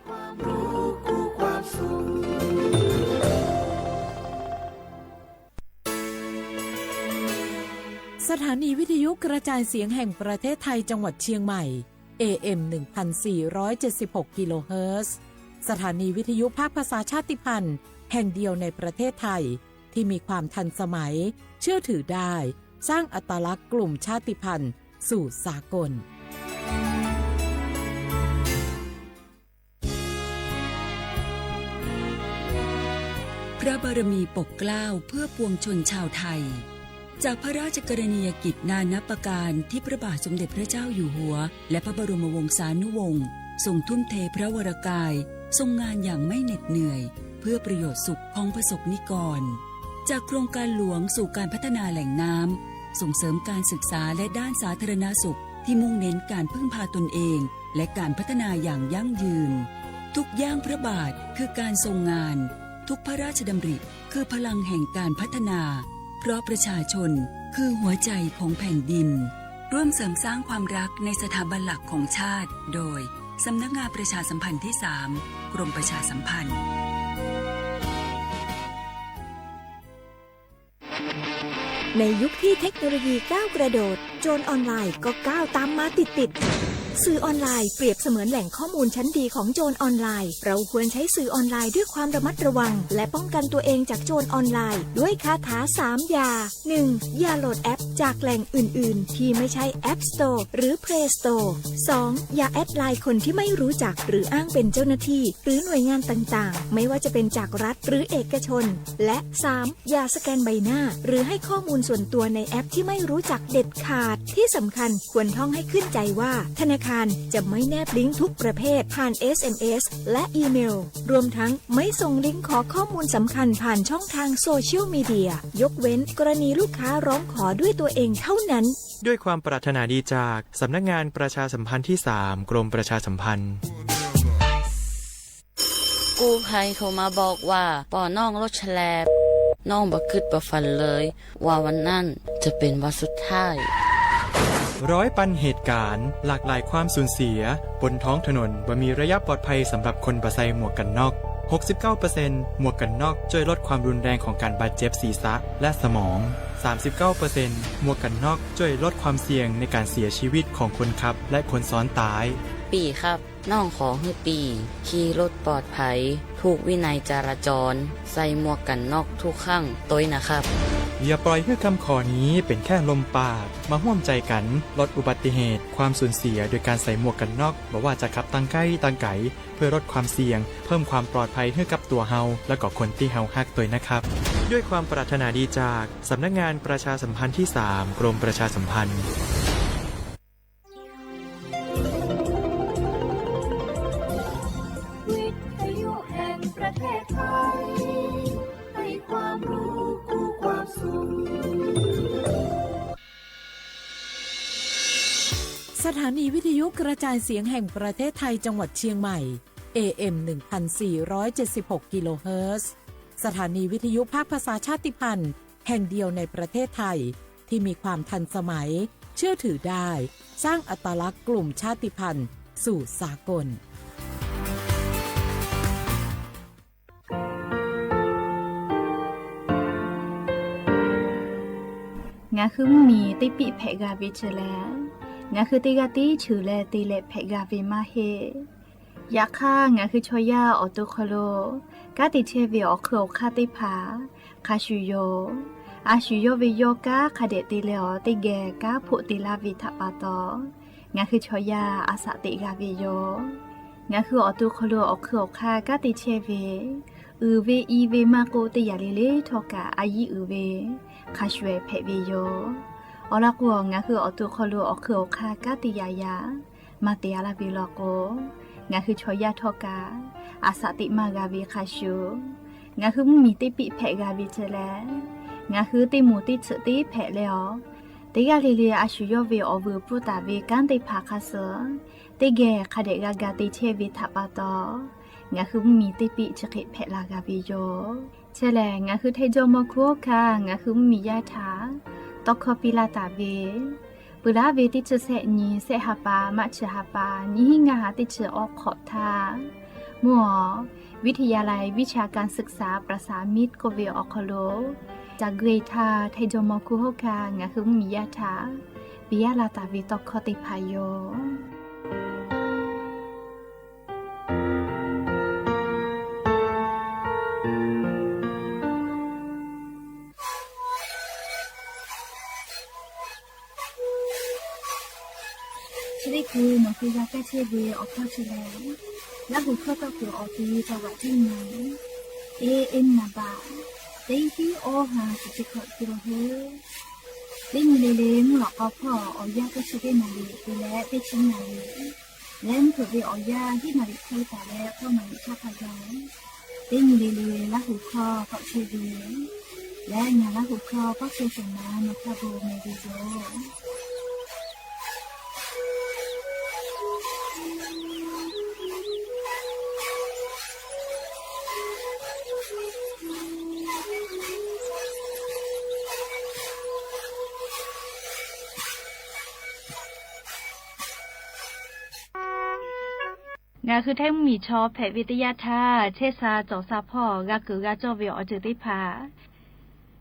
สถานีวิทยุกระจายเสียงแห่งประเทศไทยจังหวัดเชียงใหม่ เอ เอ็ม หนึ่งพันสี่ร้อยเจ็ดสิบหก กิโลเฮิรตซ์ สถานีวิทยุภาคภาษาชาติพันธุ์แห่งเดียวในประเทศไทย ที่มีความทันสมัย เชื่อถือได้ สร้างอัตลักษณ์กลุ่มชาติพันธุ์สู่สากล พระบารมีปกเกล้าเพื่อปวงชนชาวไทย จากพระราชกรณียกิจนานับประการที่พระบาทสมเด็จพระเจ้าอยู่หัว และพระบรมวงศานุวงศ์ทรงทุ่มเทพระวรกาย ทรงงานอย่างไม่เหน็ดเหนื่อย เพื่อประโยชน์สุขของประสบนิกร จากโครงการหลวงสู่การพัฒนาแหล่งน้ำ ส่งเสริมการศึกษาและด้านสาธารณสุขที่มุ่งเน้นการพึ่งพาตนเอง และการพัฒนาอย่างยั่งยืน ทุกย่างพระบาทคือการทรงงาน ทุกพระราชดำริคือพลังแห่งการพัฒนา เพราะประชาชนคือหัวใจของแผ่นดิน ร่วมเสริมสร้างความรักในสถาบันหลักของชาติ โดย สำนักงานประชาสัมพันธ์ที่สาม กรมประชาสัมพันธ์ ในยุคที่เทคโนโลยีก้าวกระโดด โจรออนไลน์ก็ก้าวตามมาติดๆ สื่อออนไลน์เปรียบเสมือนแหล่งข้อมูลชั้นดีของโจรออนไลน์ เราควรใช้สื่อออนไลน์ด้วยความระมัดระวัง และป้องกันตัวเองจากโจรออนไลน์ ด้วยคาถาสามอย่า หนึ่ง อย่าโหลดแอปจากแหล่งอื่นๆ ที่ไม่ใช่ App Store หรือ Play Store สอง อย่าแอดไลน์คนที่ไม่รู้จัก หรืออ้างเป็นเจ้าหน้าที่ หรือหน่วยงานต่างๆ ไม่ว่าจะเป็นจากรัฐหรือเอกชน และ สาม อย่าสแกนใบหน้า หรือให้ข้อมูลส่วนตัวในแอปที่ไม่รู้จักเด็ดขาด ที่สำคัญควรท่องให้ขึ้นใจว่า ธนาคารจะไม่แนบลิงก์ทุกประเภทผ่าน เอส เอ็ม เอส และอีเมล รวมทั้งไม่ส่งลิงก์ขอข้อมูลสำคัญผ่านช่องทางโซเชียลมีเดีย ยกเว้นกรณีลูกค้าร้องขอด้วยตัวเองเท่านั้น ด้วยความปรารถนาดีจากสำนักงานประชาสัมพันธ์ที่สาม กรมประชาสัมพันธ์ กู้ภัยโทรมาบอกว่า ปอน้องรถแฉลบ น้องบ่คิดบ่ฝันเลย ว่าวันนั้นจะเป็นวันสุดท้าย ร้อยปันเหตุการณ์ หลากหลายความสูญเสีย บนท้องถนนบ่มีระยะปลอดภัยสำหรับคนบ่ใส่หมวกกันน็อก หกสิบเก้าเปอร์เซ็นต์ หมวกกันน็อกช่วยลดความรุนแรงของการบาดเจ็บศีรษะและสมอง สามสิบเก้าเปอร์เซ็นต์ หมวกกันน็อกช่วยลดความเสี่ยงในการเสียชีวิตของคนขับและคนซ้อนท้าย ปี่ครับ น้องขอหื้อปี่ขี่รถปลอดภัย ถูกวินัยจราจร ใส่หมวกกันน็อกทุกครั้งตวยนะครับ อย่าปล่อยให้คำขอนี้เป็นแค่ลมปาก มาร่วมใจกันลดอุบัติเหตุ ความสูญเสียโดยการใส่หมวกกันน็อก บ่ว่าจะขับตังใก้ตังไก๋ เพื่อลดความเสี่ยง เพิ่มความปลอดภัยให้กับตัวเฮา และก็คนที่เฮาฮักตวยนะครับ ด้วยความปรารถนาดีจากสำนักงานประชาสัมพันธ์ที่สาม กรมประชาสัมพันธ์ วิทยุแห่งประเทศไทย ให้ความรู้คู่ความสุข สถานีวิทยุกระจายเสียงแห่งประเทศไทยจังหวัดเชียงใหม่ เอ เอ็ม หนึ่งพันสี่ร้อยเจ็ดสิบหก กิโลเฮิรตซ์ สถานีวิทยุภาคภาษาชาติพันธุ์แห่งเดียวในประเทศไทย ที่มีความทันสมัย เชื่อถือได้ สร้างอัตลักษณ์กลุ่มชาติพันธุ์สู่สากล Ngaˬ hui mvuhˇmiˬ teˇ piˆ hpehꞈ g'a ve chi lehˬ, ngaˬ hui teˇ g'aˇ tiˉ cheuˬ leh te leh hpehꞈ g'a ve maˇ heˆ. Yaꞈ hk'aˇ, ngaˬ hui chaw yaˇ awˬ to hk'aw lo kanˉ te chehˇ ve awˬ hk'eun awˬ hk'aˇ teˇ hpaˍ hk'a shuˍ yoˬ. A shuˍ yawˇ ve yawˇ kanˉ hk'a dehꞈ te leh awˬ teˇ geh kanˉ hpoˆ te laˇ ve htaꞈ pa taw, ngaˬ hui chaw yaˇ a shaꞈ teꞈ g'a ve yoˬ. Ngaˬ hui awˬ to hk'aw lo awˬ hk'eun awˬ hk'aˇ kanˉ te chehˇ ve, uiˍ ve i ve maˇ k'oˆ, teˇ yanˇ le le htawˇ kaꞈ a yiˉ uiˍ ve hk'a shuˍ hpehꞈ ve yoˬ. Awˬ lawn k'o, ngaˬ hui awˬ to hk'aw lo awˬ hk'eun awˬ hk'aˇ kanˉ te yaꞈ yaꞈ maˇ te a laˇ ve law k'o, ngaˬ hui chaw yaˇ htawˇ kaꞈ a shaꞈ teꞈ maˇ g'a ve hk'a shuˍ, ngaˬ hui mvuhˇmiˬ teˇ piˆ hpehꞈ g'a ve chi lehˬ, ngaˬ hui teˇ moˍ teˇ tsuhꞈ teˇ hpehꞈ leh awˬ, teˇ g'aˇ le le a shuˍ yawˇ ve awˬ vuiˬ pfuhˇ taˍ ve kanˉ teˇ hpaˍ hk'a suh teˇ geh hk'a dehꞈ g'a ga te chehˇ ve htaꞈ pa taw, ngaˬ hui mvuhˇmiˬ teˇ piˆ chi hk'e hpehꞈ la g'a ve yoˬ. Chi lehˬ, ngaˬ hui hteˇ jawˇ mawˇ hkuˇ oˇ hkanˇ ngaˬ hui mvuhˇmiˬ yaˇ htaꞈ tawˇ hkawˇ piˇ laˇ taˍ ve, peuˬ laˇ ve teˇ chi sehˆ nyi sehˆ ha pa maˇ chi ha pa nyiˇ hinˉ ngaˇ ha teˇ chi awˬ hk'awꞈ htaˇ, Mvuhˇ-oˬ, วิทยาลัยวิชาการศึกษาประสานมิตร k'oˆ ve awˬ hk'aw lo, caˬ gui htaˇ htaiˇ jawˇmawˇ hkunˉ hawˉ hkanˇ ngaˬ hui mvuhˇmiˬ yaˇ htaꞈ piˇ yaˇ la taˍ ve tawˇ hkawˇ teˇ hpaˍ yoˬ. Chi teˇ hkui nawˬ hui g'a kaˇ chehˇ ve awˬ hkawˇ chi lehˬ, Laˇhuˍ hkawˇ tawˇ kuiˬ awˬ ti จังหวัดเชียงใหม่ A M naˍ baꞈ teˇ hiˉ awˇ ha chi chi hkawꞈ te la hui. Teˇ nyi le le mvuhˇ lawꞈ k'aw hpawˇ awˬ yanˇ teˇ chi teˇ naˍ riˍ te leh teˇ chi naˍ riˍ leh mvuhˇ hpeuꞈ ve awˬ yanˇ hiˉ naˍ riˍ hk'e taˍ leh k'awˇ naˍ riˍ htaˇ hk'a gaˬ, teˇ nyi le le Laˇhuˍ hkawˇ tawˆ chehˇ ve leh ngaˬ Laˇhuˍ hkawˇ pawˆ chehˇ shehˍ ma nawˬ htaꞈ bon meh ve yoˬ. Ngaˬ hui Htaiˇ mvuhˇmiˬ chaw hpehꞈ ve teˇ yanˇ htaˇ, chehˇ sha cawˬ sha hpawˇ g'a kuiˬ g'a cawˇ ve awˬ ceuˬ teˇ hpaˍ,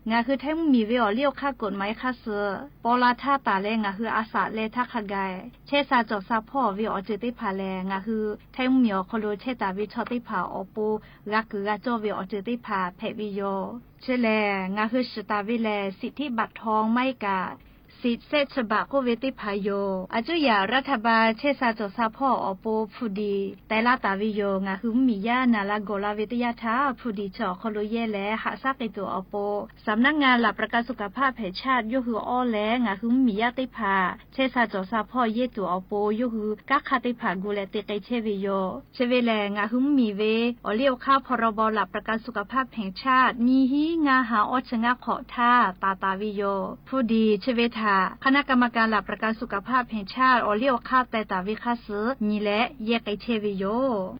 ngaˬ hui Htaiˇ mvuhˇmiˬ ve awˬ liˇ awˬ hk'aˇ กฎหมาย hk'aˇ suh paw la htaˇ taˍ leh ngaˬ hui a shaꞈ leh htaˇ hk'a gaˬ, chehˇ sha cawˬ sha hpawˇ ve awˬ ceuˬ teˇ hpaˍ lehˬ, ngaˬ hui Htaiˇ mvuhˇmiˬ awˬ hk'aw lo chehˇ taˍ ve chaw teˇ hpaˍ awˬ pon g'a kuiˬ g'a cawˇ ve awˬ ceuˬ teˇ hpaˍ hpehꞈ ve yoˬ. Chi lehˬ, ngaˬ hui shiˍ taˍ ve lehˬ, สิทธิบัตรทอง maˇ heˆ kaꞈ สิทธิ์เซชบัตร k'oˆ ve teˇ hpaˍ yoˬ. A cuˇ yaꞈ รัฐบาล chehˇ sha cawˬ sha hpawˇ awˬ pon hpu diˍ teh laˇ taˍ ve yoˬ. Ngaˬ hui mvuhˇmiˬ yaˇ naˍ la gawˬ la ve teˇ yanˇ htaˇ, hpu diˍ chi awˬ hk'aw lo yehˇ leh haꞈ shaˉ k'ai tuˬ awˬ pon สำนักงานหลักประกันสุขภาพแห่งชาติ yawˇ hui awˇ leh ngaˬ hui mvuhˇmiˬ yaˇ teˇ hpaˍ chehˇ sha cawˬ sha hpawˇ yehˇ tuˬ awˬ pon yawˇ hui kanˉ hk'aˇ teˇ hpaˍ gu leh te k'ai chehˇ ve yoˬ. Chi ve lehˬ, ngaˬ hui mvuhˇmiˬ ve awˬ liˇ awˬ hk'aˇ พรบหลักประกันสุขภาพแห่งชาติ nyiˇ hiˉ ngaˇ ha awˇ chi ngaˇ hk'awꞈ htaˇ taˍ taˍ ve yoˬ. Hpu diˍ chi ve htaꞈ คณะกรรมการหลักประกันสุขภาพแห่งชาติ awˬ liˇ awˬ hk'aˇ teh taˍ ve hk'aˇ suh nyi leh yehˇ k'ai chehˇ ve yoˬ.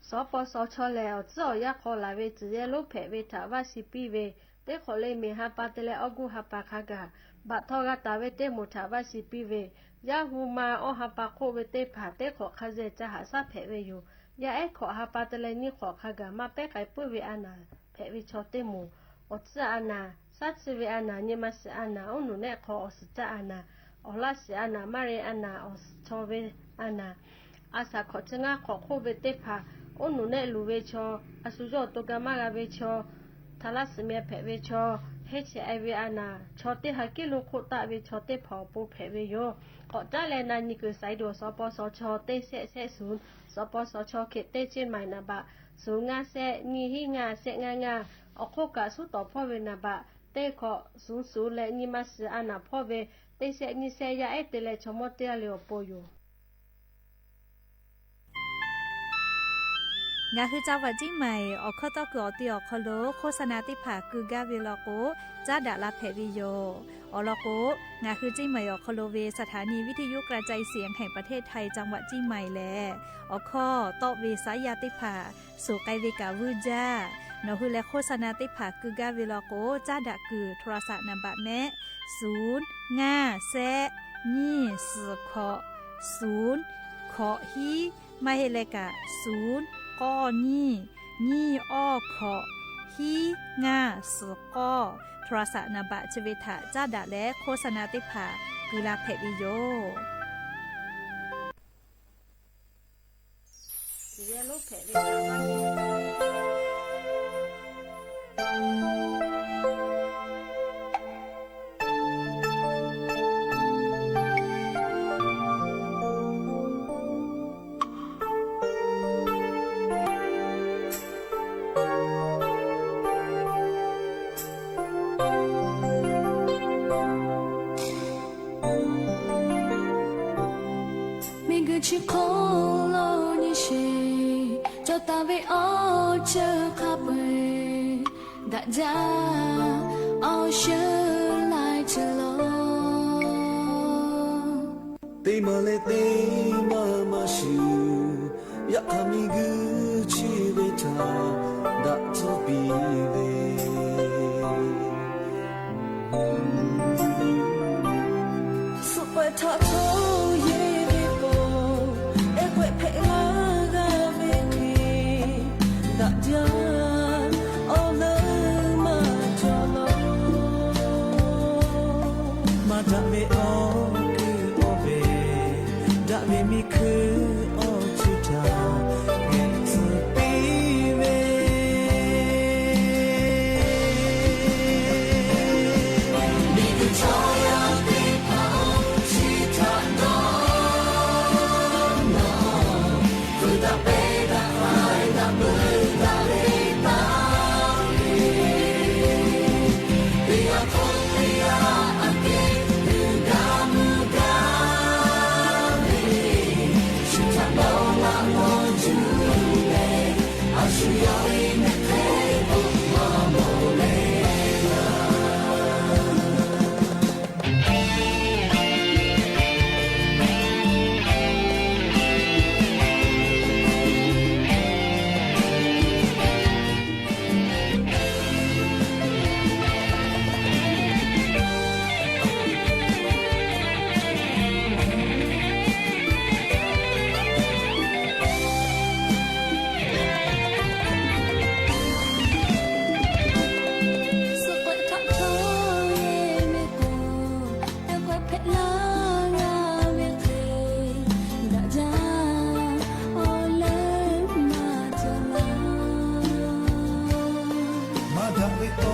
สปสช lehˬ, awˬ tcuhˉ awˬ yanˇ hk'aw laˬ ve tcuhˬ yehˇ lonˉ hpehꞈ ve htaꞈ vaˇ shiˍ piˇ ve, teˇ hk'awꞈ le miˬ ha pa te leh awˇ guˇ ha pa hk'a gaˬ, baꞈ htaw g'a taˍ ve teˇ moˍ htaꞈ vaˇ shiˍ piˇ ve, yaˇ hu ma awˇ ha pa hk'oˆ ve teˇ hpaˍ teˇ hk'awꞈ hk'a zeh ca haꞈ shaˉ hpehꞈ ve yoˬ. Yaˇ ehˉ hk'awꞈ ha pa te leh nyiˇ hk'awꞈ hk'a gaˬ maˇ pehˉ k'ai puiˉ ve a naˍ hpehꞈ ve chaw teˇ moˍ, awˬ tcuhˉ a naˍ, shaˉ tsuhˇ ve a naˍ, nyi ma shiˍ a naˍ, oˉ nuˬ nehˆ hk'aw awˬ suhˍ caˆ a naˍ, awˬ laˇ shiˍ a naˍ, maˇ re a naˍ, awˬ suhˍ chaw ve a naˍ, a shaˍ hk'awꞈ chi ngaˇ hk'awꞈ hk'oˆ ve teˇ hpaˍ, oˉ nuˬ nehˆ luˬ ve chaw, a shu yawˇ awˬ to ga maˇ g'a ve chaw, htaꞈ laˇ suhˍ meh hpehꞈ ve chaw, H I V a naˍ, chaw teˇ ha kiˉ lo hk'oˆ taˆ ve chaw teˇ hpaˍ awˬ pon hpehꞈ ve yoˬ. K'awꞈ caˉ leh na nyi kuiˬ สายด่วน สปสช teˇ shehˆ shehˆ ศูนย์, สปสช เขต teˇ เชียงใหม่ naˍ baꞈ ศูนย์ ngaˇ shehˆ nyiˇ hiˉ ngaˇ shehˆ ngaˇ ngaˇ, awˬ hk'oˆ kaꞈ suhˉ tawˍ hpawˇ ve naˍ baꞈ teˇ hkawꞈ ศูนย์ ศูนย์ leh nyi ma shiˍ a naˍ hpawˇ ve teˇ shehˆ nyiˇ shehˆ yaˇ ehˉ te leh chaw mawˇ teˇ g'aˇ le awˬ pon yoˬ. Ngaˬ hui จังหวัดเชียงใหม่ awˬ hkawˇ tawˇ kuiˬ awˬ ti awˬ hk'aw lo โฆษณา teˇ hpaˍ keu gaˇ ve law k'o, caˉ daꞈ la hpehꞈ ve yoˬ. Awˬ lawn k'o, ngaˬ hui เชียงใหม่ awˬ hk'aw lo ve สถานีวิทยุกระจายเสียงแห่งประเทศไทย จังหวัดเชียงใหม่ lehˬ, awˬ hkawˇ tawˆ ve saˉ yaˇ teˇ hpaˍ suhˍ k'ai ve kaꞈ vuiˇ jaˇ. Nawˬ hui leh โฆษณา teˇ hpaˍ keu gaˇ ve law k'o, caˉ daꞈ kuiˬ โทรศัพท์ naˍ baꞈ mehˆ ศูนย์ ngaˇ shehˆ nyiˇ suhˍ hkawꞈ ศูนย์ hkawꞈ hiˉ, maˇ heˆ leh kaꞈ ศูนย์ k'awˇ nyiˇ nyiˇ awˇ hkawꞈ hiˉ ngaˇ suhˍ k'awˇ, โทรศัพท์ naˍ baꞈ chi ve htaꞈ caˉ daꞈ leh โฆษณา teˇ hpaˍ keu la hpehꞈ ve yoˬ. Miˬguiˬ chi hk'aw lo nyi sheˍ cawˬ taˍ ve awˬ ceuˬ hk'a peu-eˬ daꞈ jaˇ awˬ shuˍ laiˉ ceuˬ laˬ. Teˇ maˬ leh teˇ maˬ maˇ shuˍ, yaꞈ hk'aˇ miˬguiˬ chi ve htaꞈ daꞈ tcuhˉ piˇ ve, suhˍ pehꞈ htaꞈ hto yeˬ ve k'o, ehˉ k'oˆ hpehꞈ la g'a ve hk'e Suhˍ k'ai htaꞈ htaˇ leh mehˆ k'o, teˇ hk'awꞈ hpehꞈ laˇ g'a ve hk'e, daꞈ jaˇ awˬ leuˉ maˇ cawˬ laˇ. Maˇ daꞈ ve awˬ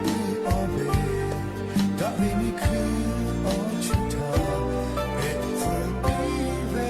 kuiˬ awˬ ve, daꞈ ve nyi hkuiˇ awˬ chi htaꞈ pehꞈ tcuh piˇ ve,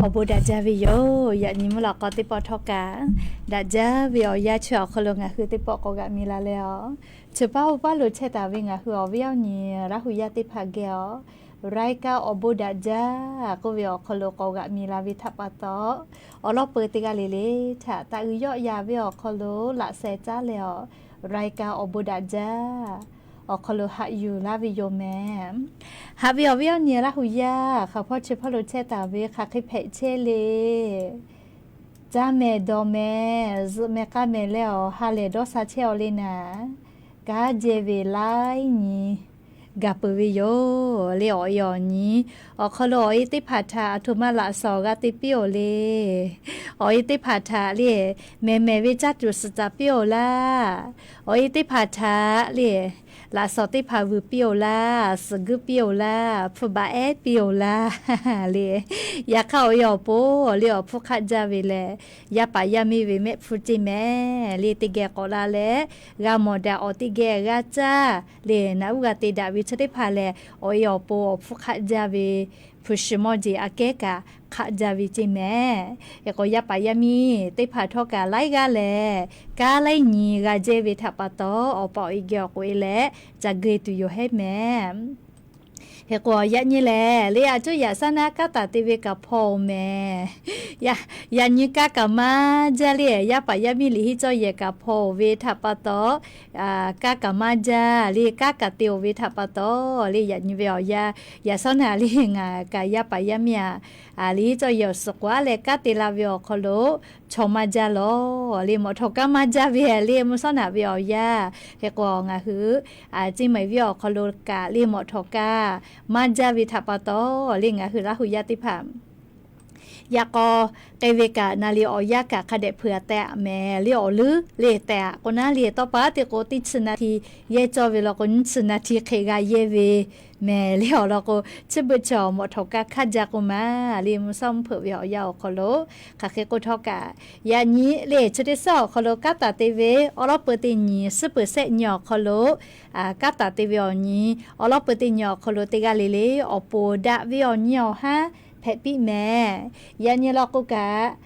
Awˬ bon daꞈ jaˇ ve yoˬ. Yaꞈ nyi mvuhˇ lawꞈ k'aw teˇ pawˆ htawˇ kaꞈ daꞈ jaˇ ve awˬ yanˇ chi awˬ hk'aw lo ngaˬ hui teˇ pawˆ k'awꞈ g'aꞈ mi la leh a, chi paˉ oˇ paˉ lo chehˇ taˍ ve ngaˬ hui awˬ viˉ awˬ nyi Laˇ hu yaˇ teˇ hpaˍ geh a, รายการ awˬ bon daꞈ jaˇ k'oˆ ve awˬ hk'aw lo k'awꞈ g'aꞈ mi la ve htaꞈ pa taw, awˬ lawn peu teˇ g'aˇ le le htaꞈ taꞈ g'uiˬ yawˆ yan ve awˬ hk'aw lo laꞈ sheh caˉ leh a, รายการ awˬ bon daꞈ jaˇ awˬ hk'aw lo haꞈ yuˬ laˇ ve yoˬ mehˍ. Haꞈ ve awˬ viˉ awˬ nyi Laˇ hu yaˇ hk'aˬ hpawˇ chi hpawˇ lo chehˇ taˍ ve hk'aˬ hk'e hpehꞈ chehˇ le. Caˇ mehˍ dawˬ mehˍ zuhꞈ mehˍ k'aˇ mehˍ leh awˬ ha lehˬ dawˇ sha chehˇ aw le naˍ, kanˉ jehˇ ve laiˉ nyi gaˬ peuˬ ve yoˬ le. Awˬ e awˬ nyi awˬ hk'aw lo awˬ e teˇ hpaˍ htaꞈ aˬ htoꞈ ma laꞈ shawnˍ g'a te piˇ-oˬ le. Awˬ e teˇ hpaˍ htaꞈ le mehˍ mehˍ ve caˇ tuˬ suhˍ taˍ piˇ-oˬ laˇ. Awˬ e teˇ hpaˍ htaꞈ le laꞈ shawnˍ teˇ hpaˍ vuiˬ piˇ-oˬ laˇ, suhˍ guiˇ piˇ-oˬ laˇ, hpu baꞈ ehˉ piˇ-oˬ laˇ le. Yaꞈ hk'aˇ awˬ e awˬ pon le awˬ hpfuhˇ hk'aˆ jaˇ ve lehˬ, yaˇ paˍ yaˇ miˇ ve mehˆ hpfuhˇ ceˇ mehˍ le. Teˇ geh k'awꞈ la leh g'a mawˬ daꞈ, awˬ teˇ geh g'a caˇ le, naꞈ uˉ g'a te daꞈ ve chi teˇ hpaˍ lehˬ, awˬ e awˬ pon awˬ hpfuhˇ hk'aˆ jaˇ ve hpu shi mawˇ jeˬ aꞈ kehˉ kaꞈ hk'aˆ jaˇ ve ceˇ mehˍ. Hk'e k'o, yaˇ paˍ yaˇ miˇ teˇ hpaˍ htawˇ kaꞈ laiˉ g'aˇ lehˬ, kanˉ laiˉ nyi g'a jehˇ ve htaꞈ pa taw, awˬ pa awˬ e geh awˬ k'oꞈ e leh ca geuˆ tuˬ yoˬ hehˉ mehˍ. Hk'e k'o, yaꞈ nyi lehˬ le, a cuˇ yaꞈ shaˉ naˉ kanˉ taˍ te ve kaꞈ hpaw-oˬ mehˍ. Yaꞈ nyi kanˉ kaꞈ maˇ jaˇ le, yaˇ paˍ yaˇ miˇ liꞈ henˇ cawˇ yehˬ kaꞈ hpaw-oˬ ve htaꞈ pa taw, kanˉ kaꞈ maˇ jaˇ le, kanˉ kaꞈ te-oˬ ve htaꞈ pa taw le, yaꞈ nyi ve awˬ yanˇ, yaꞈ shaˉ naˉ le ngaˬ kaꞈ yaˇ paˍ yaˇ miˇ aꞈ, liꞈ henˇ cawˇ yehˬ awˬ suhˍ k'oꞈ-aˉ leh kanˉ te la ve awˬ hk'aw lo chaw maˇ jaˇ lawˬ le, mawꞈ htawꞈ kanˉ maˇ jaˇ ve le, mvuhˇ shawˉ naꞈ ve awˬ yanˇ. Hk'e k'o, ngaˬ hui Ceˇ mehˍ viˉ awˬ hk'aw lo kaꞈ le mawꞈ htawꞈ kanˉ maˇ jaˇ ve htaꞈ pa taw le, ngaˬ hui Laˇ hu yaˇ teˇ hpaˍ yaꞈ k'aw k'ai ve kaꞈ na le awˬ yanˇ kaꞈ hk'a dehꞈ hpeuꞈ-a tehꞈ mehˍ le, awˬ leuˉ le tehꞈ k'o naˉ le, tawˇ pa teˇ k'o teˇ chi na hti yehˇ cawˇ ve law k'o, nyiˇ chi na hti hk'e g'a yehˇ ve mehˍ le. Awˬ lawn k'o, chi beuꞈ chi awˬ mawꞈ htawꞈ kanˉ hk'aˇ jaˇ k'o maˇ le, mvuhˇ shawˉ mvuhˇ hpeuꞈ ve awˬ yanˇ awˬ hk'aw lo. Hk'aˬ hk'e k'o htawˇ kaꞈ, yaꞈ nyi le chi teˇ suhˉ awˬ hk'aw lo kanˉ taˍ te ve awˉ lawˉ peu teˇ nyi, suhˉ peuˬ sehˆ nyi awˬ hk'aw lo kanˉ taˍ te ve awˬ nyi, awˉ lawˉ peu teˇ nyi awˬ hk'aw lo teˇ g'aˇ le le awˬ pon daꞈ ve awˬ nyi awˬ haˉ hpehꞈ piˇ mehˍ. Yaꞈ nyi law k'o kaꞈ,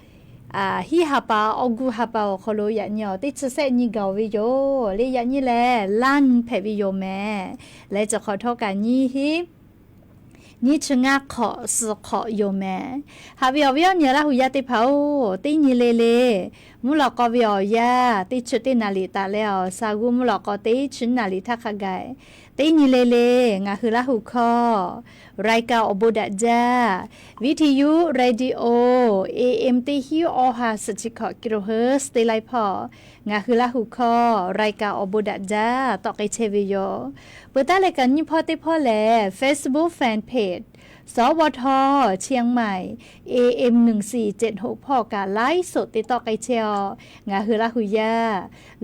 hiˉ ha pa awˬ gu ha pa awˬ hk'aw lo yaꞈ nyi awˬ teˇ chi sehˆ nyi gaˬ-oˬ ve yoˬ le. Yaꞈ nyi lehˬ, laˇ nyi hpehꞈ ve yoˬ mehˍ. Leh chi hk'awꞈ htawˇ kaꞈ nyiˇ hinˉ nyiˇ chi ngaˇ hk'awꞈ suhˍ hk'awꞈ yoˬ mehˍ. Haꞈ ve awˬ viˉ awˬ nyi Laˇ hu yaˇ teˇ hpaˍ-oˬ, teˇ nyi le le mvuhˇ lawꞈ k'aw ve awˬ yanˇ teˇ chi teˇ naˍ riˍ taˍ leh awˬ sha g'uˇ mvuhˇ lawꞈ k'aw teˇ chi naˍ riˍ htaˇ hk'a gaˬ, teˇ nyi le le ngaˬ hui Laˇ hu hkawˇ รายการ awˬ bon daꞈ jaˇ, วิทยุ radio AM teˇ hinˉ awˬ ha suhˍ chi hkawꞈ กิโลเฮิรตซ์ teˇ laiˉ hpawˇ ngaˬ hui Laˇ hu hkawˇ รายการ awˬ bon daꞈ jaˇ tawˆ k'ai chehˇ ve yoˬ. Peuˬ taˉ leh kaꞈ nyiˇ hpawˇ teˇ hpawˇ lehˬ, Facebook Fanpage สวท เชียงใหม่ AM หนึ่งสี่เจ็ดหก hpawˇ kaꞈ ไลฟ์สด te tawˆ k'ai chehˇ-aw. Ngaˬ hui Laˇ hu yaˇ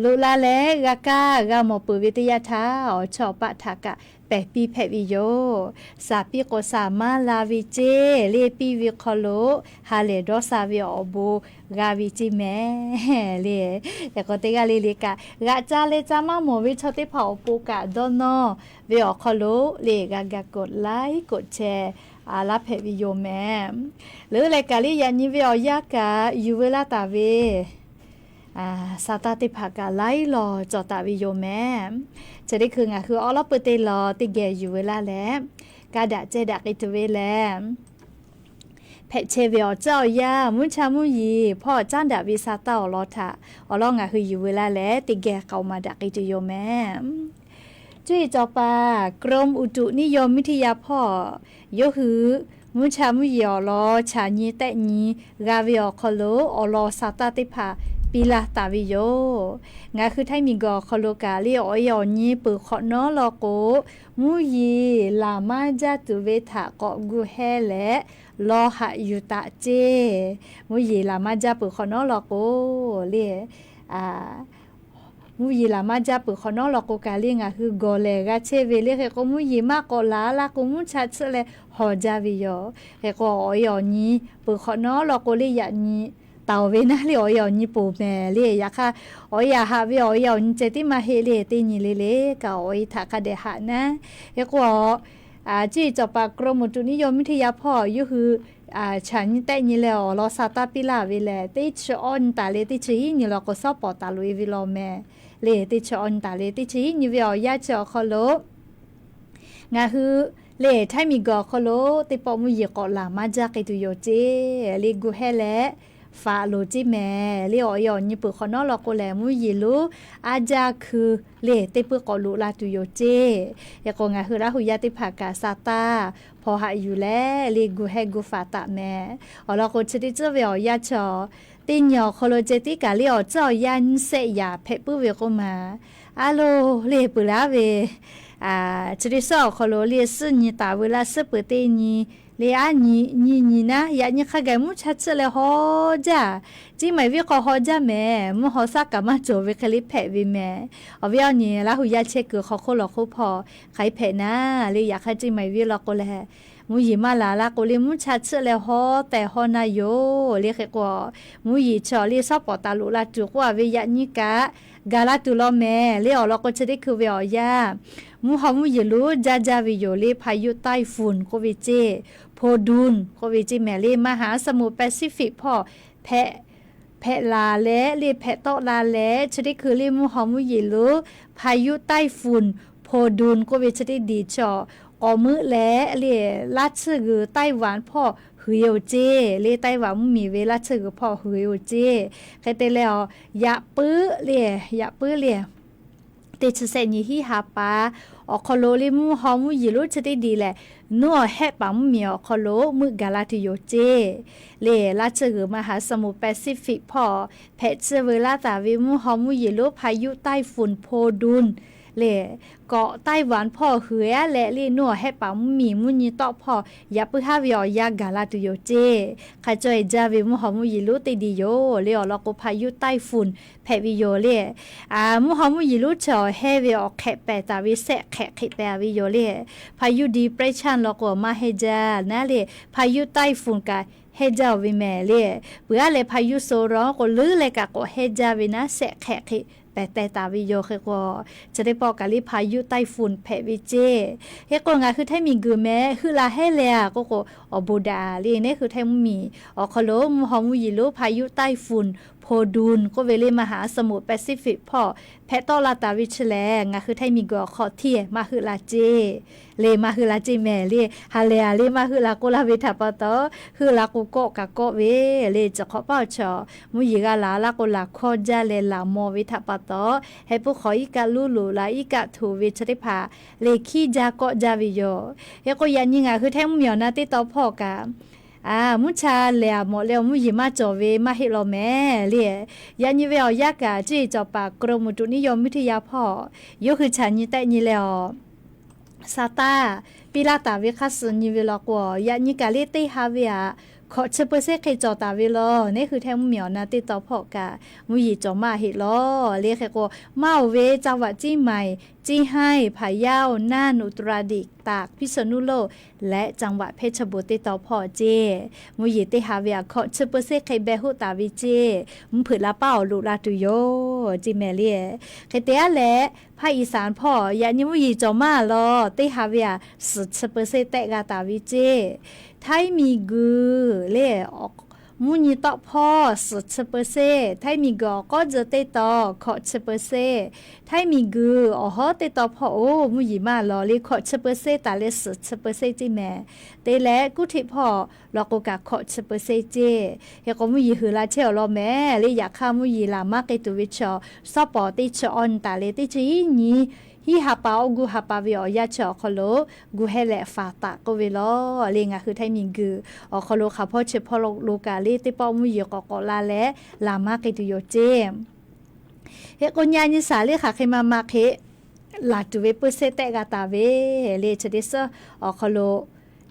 loꞈ la leh g'a kaˇ g'a mawˬ peuˬ ve teˇ yanˇ htaˇ, awˬ chawˇ awˬ paˆ htaꞈ kaꞈ pehˬ piˇ hpehꞈ ve yoˬ. Shaˍ piˇ k'o shaˍ maˇ la ve ceˇ le, piˇ ve hk'aw lo ha lehˬ dawˇ sha ve awˬ bon g'a ve ceˇ mehˍ le. Hk'e k'o, teˇ g'aˇ le le kaꞈ g'aꞈ ca leh ca maˇ mawˬ ve chaw teˇ hpaˍ awˬ pon kaꞈ dawˇ nawˇ ve awˬ hk'aw lo le g'a ga กดไลค์ กดแชร์ laˇ hpehꞈ ve yoˬ mehˍ. Leuˉ leh kaꞈ le yaꞈ nyi ve awˬ yanˇ kaꞈ yuˬ veu laˇ taˍ ve sa taˇ teˇ hpaˍ kaꞈ laiˉ law cawˬ taˍ ve yoˬ mehˍ. Chi teˇ hkui ngaˬ hui awˉ lawˉ peu teˇ law teˇ geh yuˬ veu laˇ leh, kaˇ daꞈ ceh daꞈ k'ai tuˬ ve lehˬ, hpehꞈ chehˇ ve awˬ tcuhˉ awˬ yanˇ mvuhˇ cha mvuhˇ yeˬ hpawˇ caˉ daꞈ ve sa taˇ awˬ lawn htaꞈ awˬ lawn ngaˬ hui yuˬ veu laˇ leh, teˇ geh k'aoˍ maˍ daꞈ k'ai tuˬ yoˬ mehˍ. Cuˇ yiˍ cawˬ paˍ กรมอุตุนิยมวิทยา hpawˇ yawˇ hui mvuhˇ cha mvuhˇ yeˬ awˬ lawn chaꞈ nyi tehˆ nyi g'a ve awˬ hk'aw lo awˬ lawn sa taˇ teˇ hpaˍ piˇ laˇ taˍ ve yoˬ. Ngaˬ hui Htaiˇ miˬguiˬ awˬ hk'aw lo kaꞈ le awˬ e awˬ nyi peuˬ hk'awꞈ nawˉ law k'o, mvuhˇ yeˬ laˬ maˇ jaˇ tuˬ ve htaꞈ k'awꞈ gu hehˇ leh, law haꞈ yuˬ taꞈ ceˇ. Mvuhˇ yeˬ laˬ maˇ jaˇ peuˬ hk'awꞈ nawˉ law k'o le, mvuhˇ yeˬ laˬ maˇ jaˇ peuˬ hk'awꞈ nawˉ law k'o kaꞈ le ngaˬ hui gawˬ lehˬ g'a chehˇ ve le. Hk'e k'o, mvuhˇ yeˬ maˇ k'awꞈ laˬ laˇ k'o, mvuhˇ cha tsuhˇ leh hawˬ jaˇ ve yoˬ. Hk'e k'o, awˬ e awˬ nyi peuˬ hk'awꞈ nawˉ law k'o le yaꞈ nyi taˍ-oˬ ve naˉ le awˬ e awˬ nyi poˬ mehˍ le. Yaꞈ hk'aˇ, awˬ e yaꞈ haꞈ ve awˬ e awˬ nyi ceh tiˉ maˇ heˆ le, teˇ nyi le le kaꞈ awˬ e htaꞈ hk'a dehꞈ haꞈ naˉ. Hk'e k'o, Cuˇ yiˍ cawˬ paˍ กรมอุตุนิยมวิทยา hpawˇ yawˇ hui chaꞈ nyi tehˆ nyi leh awˬ lawn sa taˇ piˇ laˇ ve lehˬ, teˇ chi awˇ nyi taˍ leh teˇ chi hiˉ nyi law k'o, shawˉ pawˍ taˍ loꞈ e ve law mehˍ le. Teˇ chi awˇ nyi taˍ leh teˇ chi hiˉ nyi ve awˬ yanˇ chi awˬ hk'aw lo ngaˬ hui le htaiˇ miˬguiˬ awˬ hk'aw lo teˇ pawˆ mvuhˇ yeˬ k'awꞈ laˬ maˇ jaˇ k'ai tuˬ yoˬ ceˇ. Le gu hehˇ leh faꞈ loˍ ceˇ mehˍ le. Awˬ e awˬ nyi peuˬ hk'awꞈ nawˉ law k'o lehˬ, mvuhˇ yeˬ lonˉ aˉ jaˇ hkui le teˇ puiˉ k'awꞈ loꞈ la tuˬ yoˬ ceˇ. Hk'e k'o, ngaˬ hui Laˇ hu yaˇ teˇ hpaˍ kaꞈ sa taˇ hpaw haꞈ yuˬ leh le gu hehˇ gu faꞈ taˍ mehˍ. Awˬ lawn k'o, chi teˇ tcuhˉ ve awˬ yanˇ chi teˇ nyi awˬ hk'aw lo ceh tiˉ kaꞈ le awˬ tcuhˉ awˬ yanˇ nyiˇ sehˆ yaꞈ hpehꞈ puiˉ ve k'oˆ ma. A loˬ le peuˬ laˇ ve chi teˇ suhˉ awˬ hk'aw lo le suhˉ nyi taˍ veu laˇ, suhˉ peuˬ teˇ nyi le aˉ nyi nyi nyi naˉ, yaꞈ nyi hk'a gaˬ mvuhˇ cha tsuhˆ leh haw jaˇ. Ceˇ maiˍ viˉ hk'aw haw jaˇ mehˍ. Mvuhˇ haw shaˉ kaꞈ maˇ cawˬ ve hk'e le hpehꞈ ve mehˍ. Awˬ viˉ awˬ nyi, Laˇ hu yaˇ chehˇ kuiˬ hk'aw hk'oˆ lawˬ hk'oˆ hpawˇ hk'aˬ hk'e hpehꞈ naˉ le, yaꞈ hk'aˇ ceˇ maiˍ viˉ law k'o lehˬ, mvuhˇ yeˬ maˇ laˬ laˇ k'o le, mvuhˇ cha tsuhˆ leh haw tehꞈ haw na yoˬ le. Hk'e k'o, mvuhˇ yeˬ chaw le shawˉ pawˍ taˍ loꞈ la tuˬ k'oˆ a ve yaꞈ nyi kaꞈ gaˬ la tuˬ law mehˍ le. Awˬ lawn k'o, chi teˇ hkui ve awˬ yanˇ mvuhˇ haw mvuhˇ yeˬ lonˉ jaˇ jaˇ ve yoˬ le. พายุไต้ฝุ่น k'oˆ ve ceˇ, โพดุล k'oˆ ve ceˇ mehˍ le. มหาสมุทรแปซิฟิก hpawˇ hpehꞈ laˬ leh le hpehꞈ tawˆ la leh, chi teˇ hkui le mvuhˇ haw mvuhˇ yeˬ lonˉ พายุไต้ฝุ่น โพดุล k'oˆ ve chi teˇ diˬ chaw k'awꞈ meuˆ leh le laˇ tsuhˇ g'uiˬ ไต้หวัน hpawˇ hui e oˬ ceˇ le. ไต้หวัน mvuhˇ miˬ ve laˇ tsuhˇ g'uiˬ hpawˇ hui e oˬ ceˇ. Hk'e te leh, yaꞈ puiˉ le, yaꞈ puiˉ le teˇ chi sehˆ nyi hiˉ ha pa awˬ hk'aw lo le mvuhˇ haw mvuhˇ yeˬ lonˉ chi teˇ diˬ lehˬ, nuˇ awˬ hehˆ paˍ mvuhˇ miˬ awˬ hk'aw lo meuˆ gaˬ la tuˬ yoˬ ceˇ. Le laˇ tsuhˇ g'uiˬ มหาสมุทรแปซิฟิก hpawˇ hpehꞈ tsuhˇ veu laˇ taˍ ve mvuhˇ haw mvuhˇ yeˬ lonˉ พายุไต้ฝุ่น โพดุล le kawꞈ ไต้หวัน hpawˇ hui e aˉ leh le nuˇ awˬ hehˆ paˍ mvuhˇ miˬ mvuhˇ nyi tawˆ hpawˇ yaꞈ puiˉ haˉ ve awˬ yanˇ gaˬ la tuˬ yoˬ ceˇ. Hk'a caw e jaˇ ve mvuhˇ haw mvuhˇ yeˬ lonˉ teˇ diˬ yoˬ le. Awˬ lawn k'o, พายุไต้ฝุ่น hpehꞈ ve yoˬ le. Mvuhˇ haw mvuhˇ yeˬ lonˉ chi awˬ hehnˇ ve awˬ hk'ehꞈ pehˬ taˍ ve sehˆ hk'ehꞈ hk'e pehˬ ve yoˬ le. พายุดีเปรสชัน law k'o maˇ hehnˇ jaˇ naˉ le, พายุไต้ฝุ่น kaꞈ hehnˇ jaˇ oˬ ve mehˍ le. Peuˬ aˉ leh พายุโซน law k'o leuˉ leh kaꞈ k'awꞈ hehnˇ jaˇ ve naˉ, sehˆ hk'ehꞈ hk'e pehˬ teh taˍ ve yoˬ. Hk'e k'o, chi teˇ pawˆ kaꞈ le พายุไต้ฝุ่น hpehꞈ ve ceˇ. Hk'e k'o, ngaˬ hui htaiˇ miˬguiˬ mehˍ heuˆ la hehnˇ leh a k'oˆ k'o, awˬ bon daꞈ le. Neˉ hui htaiˇ mvuhˇ miˬ awˬ hk'aw lo mvuhˇ haw mvuhˇ yeˬ lonˉ พายุไต้ฝุ่น โพดุล k'oˆ ve le มหาสมุทรแปซิฟิก hpawˇ hpehꞈ tawˆ la taˍ ve chi lehˬ, ngaˬ hui htaiˇ miˬguiˬ awˬ hk'aw htiˇ maˇ heuˆ la ceˇ le. Maˇ heuˆ la ceˇ mehˍ le. Ha lehˬ a le maˇ heuˆ la k'oˆ laˇ ve htaꞈ pa taw, heuˆ la k'o kawˆ kaꞈ kawˆ ve le. Chi hk'awꞈ paˇ awˬ chaw mvuhˇ yeˬ g'a laˬ laˇ k'o, laˬ hkawˇ jaˇ leh laˬ maw ve htaꞈ pa taw, heh puiˉ hk'awꞈ iˉ kaˆ luˉ loꞈ la iˉ kaˆ htoꞈ ve chi teˇ hpaˍ le hkiˇ jaˇ kawˆ jaˇ ve yoˬ. Hk'e k'o, yaꞈ nyi ngaˬ hui htaiˇ mvuhˇ miˬ awˬ na teˇ taw hpawˇ kaꞈ mvuhˇ cha lehˬ a mawꞈ leh awˬ mvuhˇ yeˬ maˇ cawˬ ve maˇ heˆ law mehˍ le. Yaꞈ nyi ve awˬ yanˇ kaꞈ cuˇ yiˍ cawˬ paˍ กรมอุตุนิยมวิทยา hpawˇ yawˇ hui chaꞈ nyi tehˆ nyi leh awˬ sa taˇ piˇ laˇ taˍ ve hk'a suh nyi ve law k'o, yaꞈ nyi kaꞈ le teˇ ha ve aꞈ hkawꞈ chi เปอร์เซ็นต์ hk'e cawˬ taˍ ve law. Neˉ hui htaiˇ mvuhˇ miˬ awˬ na teˇ taw hpawˇ kaꞈ mvuhˇ yeˬ cawˬ maˇ heˆ law le. Hk'e k'o, maˇ oˬ ve จังหวัดเชียงใหม่ เชียงราย พะเยา น่าน อุตรดิตถ์ ตาก พิษณุโลก และจังหวัดเพชรบูรณ์ teˇ taw hpawˇ ceˇ, mvuhˇ yeˬ teˇ ha ve aꞈ hkawꞈ chi เปอร์เซ็นต์ hk'e beh hoˆ taˍ ve ceˇ. Mvuhˇ hpeuꞈ la paˉ awˬ loꞈ la tuˬ yoˬ ceˇ mehˍ le. Hk'e te aˉ leh, ภาคอีสาน hpawˇ yaꞈ nyi mvuhˇ yeˬ cawˬ maˇ law, teˇ ha ve aꞈ suhˍ chi เปอร์เซ็นต์ tehˆ g'a taˍ ve ceˇ. Htaiˇ miˬguiˬ le mvuhˇ nyi tawˆ hpawˇ suhˍ chi เปอร์เซ็นต์, Htaiˇ miˬguiˬ awˬ k'awˉ dzuh teˇ taw hkawꞈ chi เปอร์เซ็นต์, Htaiˇ miˬguiˬ awˬ hawˉ teˇ taw hpawˇ oˬ mvuhˇ yeˬ maˇ law le hkawꞈ chi เปอร์เซ็นต์ taˍ leh suhˍ chi เปอร์เซ็นต์ ceˇ mehˍ. Te leh กรุงเทพ hpawˇ law k'o kaꞈ hkawꞈ chi เปอร์เซ็นต์ ceˇ. Hk'e k'o, mvuhˇ yeˬ hui la chehˇ awˬ lawn mehˍ le. Yaꞈ hk'aˇ mvuhˇ yeˬ laˬ maˇ k'ai tuˬ ve chaw, shawˉ pawˍ teˇ chi awˇ nyi taˍ leh teˇ chi hiˉ nyi hiˉ ha pa awˬ gu ha pa ve awˬ yanˇ chi awˬ hk'aw lo gu hehˇ leh faˍ taˍ k'oˆ ve law le. Ngaˬ hui Htaiˇ miˬguiˬ awˬ hk'aw lo hk'aˬ hpawˇ chi hpawˇ lo lo kaꞈ le teˇ pawˆ mvuhˇ yeˬ k'awꞈ k'awꞈ la leh laˬ maˇ k'ai tuˬ yoˬ ceˇ. Hk'e k'o, nyi a nyi shaˍ le hk'aˬ hk'e ma ma hk'e laˬ tuˬ ve เปอร์เซ็นต์ tehˆ g'a taˍ ve le. Chi teˇ suhˉ awˬ hk'aw lo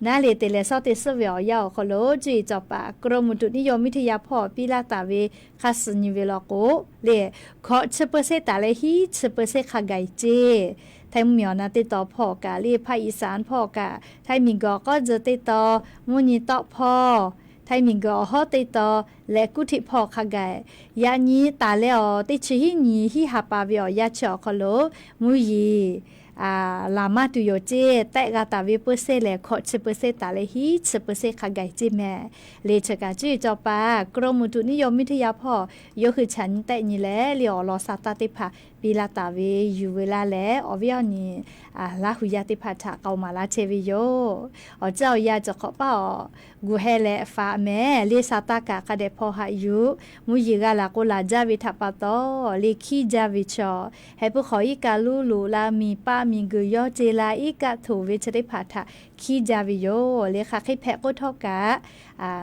naˉ le te leh shawˉ teˇ suhˉ ve awˬ yanˇ awˬ hk'aw lo cuˇ yiˍ cawˬ paˍ กรมอุตุนิยมวิทยา hpawˇ piˇ laˇ taˍ ve hk'a suh nyi ve law k'o le, hkawꞈ chi เปอร์เซ็นต์ taˍ leh hiˉ chi เปอร์เซ็นต์ hk'a gaˬ ceˇ. Htaiˇ mvuhˇ miˬ awˬ na teˇ taw hpawˇ kaꞈ le ภาคอีสาน hpawˇ kaꞈ, Htaiˇ miˬguiˬ awˬ k'awˉ dzuh teˇ taw, mvuhˇ nyi tawˆ hpawˇ, Htaiˇ miˬguiˬ awˬ hawˉ teˇ taw leh กรุงเทพ hpawˇ hk'a gaˬ, yaꞈ nyi taˍ leh awˬ teˇ chi hiˉ nyi hiˉ ha pa ve awˬ yanˇ chi awˬ hk'aw lo mvuhˇ yeˬ laˬ maˇ tuˬ yoˬ ceˇ. Tehˆ g'a taˍ ve เปอร์เซ็นต์ lehˬ, hkawꞈ chi เปอร์เซ็นต์ taˍ leh hiˉ chi เปอร์เซ็นต์ hk'a gaˬ ceˇ mehˍ. Lehˬ chi kaꞈ cuˇ yiˍ cawˬ paˍ กรมอุตุนิยมวิทยา hpawˇ yawˇ hui chaꞈ nyi tehˆ nyi leh, lehˬ awˬ lawn sa taˇ teˇ hpaˍ piˇ laˇ taˍ ve yuˬ veu laˇ leh, awˬ viˉ awˬ nyi Laˇ hu yaˇ teˇ hpaˍ htaꞈ k'aoˍ maˍ laˇ chehˇ ve yoˬ. Awˬ caˇ awˬ yanˇ cawˬ hk'awꞈ paˇ awˬ, gu heh leh faꞈ mehˍ. Lehˬ sa taˇ kaꞈ hk'a dehꞈ hpaw haꞈ yuˬ. Mvuhˇ yeˬ g'a laˬ k'o laˬ jaˇ ve htaꞈ pa taw, lehˬ hkiˉ jaˇ ve chaw, heh puiˉ hk'awꞈ iˉ kaˆ luˉ loꞈ la miˬ paˆ miˬ guiˬ yawˇ ce la iˉ kaˆ htoꞈ ve chi teˇ hpaˍ htaꞈ hkiˉ jaˇ ve yoˬ. Lehˬ hk'aˬ hk'e hpehꞈ k'oˆ htawˇ kaꞈ,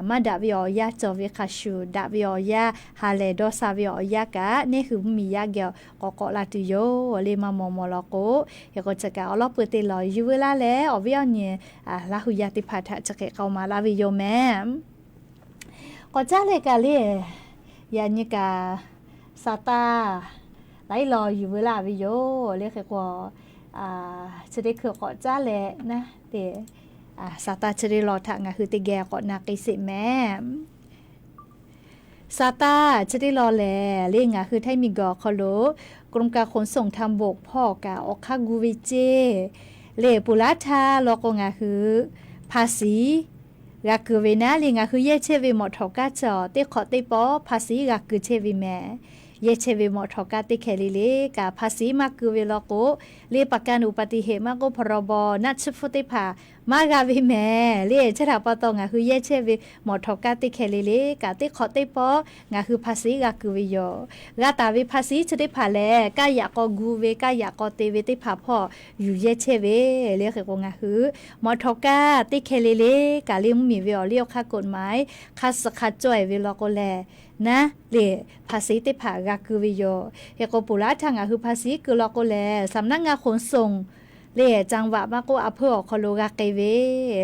maˇ daꞈ ve awˬ yanˇ cawˬ ve hk'a shuˍ, daꞈ ve awˬ yanˇ ha lehˬ dawˇ sha ve awˬ yanˇ kaꞈ, neˇ hui mvuhˇ miˬ yaˇ geh k'awꞈ k'awꞈ la tuˬ yoˬ. Lehˬ maˇ mawˬ mawˬ law k'o, hk'e k'o chi kaꞈ awˬ lawn peuˬ te lawˬ yuˬ veu laˇ leh, awˬ viˉ awˬ nyi Laˇ hu yaˇ teˇ hpaˍ htaꞈ chi hk'e k'aoˍ maˍ laˇ ve yoˬ mehˍ. K'awꞈ caˉ leh kaꞈ lehˬ, yaꞈ nyi kaꞈ sa taˇ laiˉ law yuˬ veu laˇ ve yoˬ. Lehˬ hk'e k'o, chi teˇ hkui k'awꞈ caˉ leh naˉ te, sa taˇ chi teˇ law htaꞈ ngaˬ hui teˇ geh k'awꞈ na k'ai sheˍ mehˍ. Sa taˇ chi teˇ law lehˬ, lehˬ ngaˬ hui htaiˇ miˬ guiˬ awˬ hk'aw lo กรมการขนส่งทางบก hpawˇ kaꞈ awˬ hk'aˇ gu ve ceˇ. Lehˬ ponˬ laˉ htaˇ law k'o ngaˬ hui ภาษี g'a kuiˬ ve naˉ. Lehˬ ngaˬ hui yehˇ chehˇ ve mawˬ htawnˍ kaˇ chi teˇ hk'awꞈ teˇ pawˆ ภาษี g'a kuiˬ chehˇ ve mehˍ. Yehˇ chehˇ ve mawˬ htawnˍ kaˇ teˇ hkeh le le kaꞈ ภาษี maˇ kuiˬ ve law k'o, lehˬ ประกันอุบัติเหตุ maˇ k'oˆ พรบ naˆ tsuhˇ hpfuhˇ teˇ hpaˍ maˇ g'a ve mehˍ. Lehˬ chi htaꞈ pa taw ngaˬ hui yehˇ chehˇ ve mawˬ htawnˍ kaˇ teˇ hkeh le le kaꞈ teˇ hk'awꞈ teˇ pawˆ ngaˬ hui ภาษี g'a kuiˬ ve yoˬ. G'a taˍ ve ภาษี chi teˇ hpaˍ lehˬ, kaˇ yaꞈ k'aw gu ve, kaˇ yaꞈ k'aw te ve teˇ hpaˍ hpawˇ yuˬ yehˇ chehˇ ve. Lehˬ hk'e k'o ngaˬ hui mawˬ htawnˍ kaˇ teˇ hkeh le le kaꞈ lehˬ mvuhˇ miˬ ve awˬ liˇ awˬ hk'aˇ กฎหมาย hk'a suh hk'a caweh ve law k'o lehˬ, naˉ lehˬ ภาษี teˇ hpaˍ g'a kuiˬ ve yoˬ. Hk'e k'o ponˬ laˉ htaˇ ngaˬ hui ภาษี kuiˬ law k'o lehˬ, สำนักงานขนส่ง lehˬ จังหวัด maˇ k'oˆ a hpeuˇ awˬ hk'aw lo g'a k'ai ve.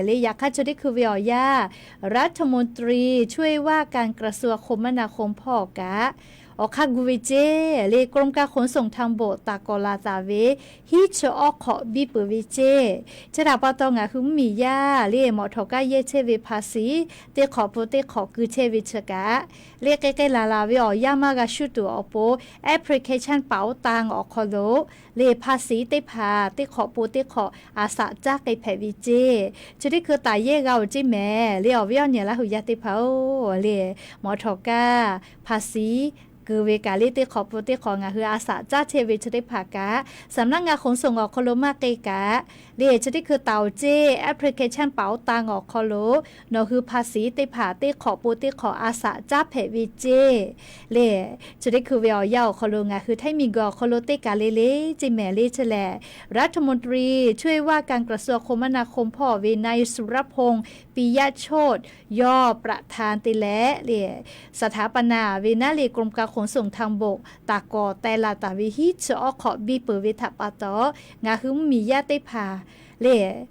Lehˬ yaꞈ hk'aˇ chi teˇ hkui ve awˬ yanˇ รัฐมนตรีช่วยว่าการกระทรวงคมนาคม hpawˇ kaꞈ awˬ hk'aˇ gu ve ceˇ. Lehˬ กรมการขนส่งทางบก taˍ kawˍ laˬ taˍ ve hiˉ chi awˇ hk'awꞈ biˇ peuˬ ve ceˇ. Chi htaꞈ pa taw ngaˬ hui mvuhˇ miˬ yaˇ lehˬ mawˬ htawnˍ kaˇ yehˇ chehˇ ve ภาษี teˇ hk'awꞈ pon teˇ hk'awꞈ kuiˬ chehˇ ve chi kaꞈ, lehˬ k'ai k'ai laˬ laˬ ve awˬ yanˇ maˇ gha shuˉ tuˬ awˬ pon แอปพลิเคชันเป๋าตัง awˬ hk'aw lo lehˬ ภาษี teˇ hpaˍ teˇ hk'awꞈ pon teˇ hk'awꞈ a shaꞈ caˉ k'ai hpehꞈ ve ceˇ. Chi teˇ hkui taˍ yehˇ g'a-oˬ ceˇ mehˍ. Lehˬ awˬ viˉ awˬ nyi Laˇ hu yaˇ teˇ hpaˍ-oˬ, lehˬ mawˬ htawnˍ kaˇ ภาษี kuiˬ ve kaꞈ lehˬ teˇ hk'awꞈ pon teˇ hk'awꞈ ngaˬ hui a shaꞈ caˉ chehˇ ve chi teˇ hpaˍ kaꞈ, สำนักงานขนส่ง awˬ hk'aw lo maˇ k'ai kaꞈ, lehˬ chi teˇ hkui taˍ-oˬ ceˇ แอปพลิเคชันเป๋าตัง awˬ hk'aw lo nawˬ hui ภาษี teˇ hpaˍ teˇ hk'awꞈ pon teˇ hk'awꞈ a shaꞈ caˉ hpehꞈ ve ceˇ. Lehˬ chi teˇ hkui ve awˬ yanˇ awˬ hk'aw lo ngaˬ hui htaiˇ miˬ guiˬ awˬ hk'aw lo teˇ kaˬ le le ceˇ mehˍ. Lehˬ chi lehˬ รัฐมนตรีช่วยว่าการกระทรวงคมนาคม hpawˇ ve นายสุรพงษ์ ปิยโชติ yawˇ ประธาน te leh lehˬ สถาปนา ve naˉ lehˬ กรมการขนส่งทางบก taˍ kawˍ teh laˬ taˍ ve hiˉ chi awˇ hk'awꞈ biˇ peuˬ ve htaꞈ pa taw, ngaˬ hui mvuhˇ miˬ yaˇ teˇ hpaˍ lehˬ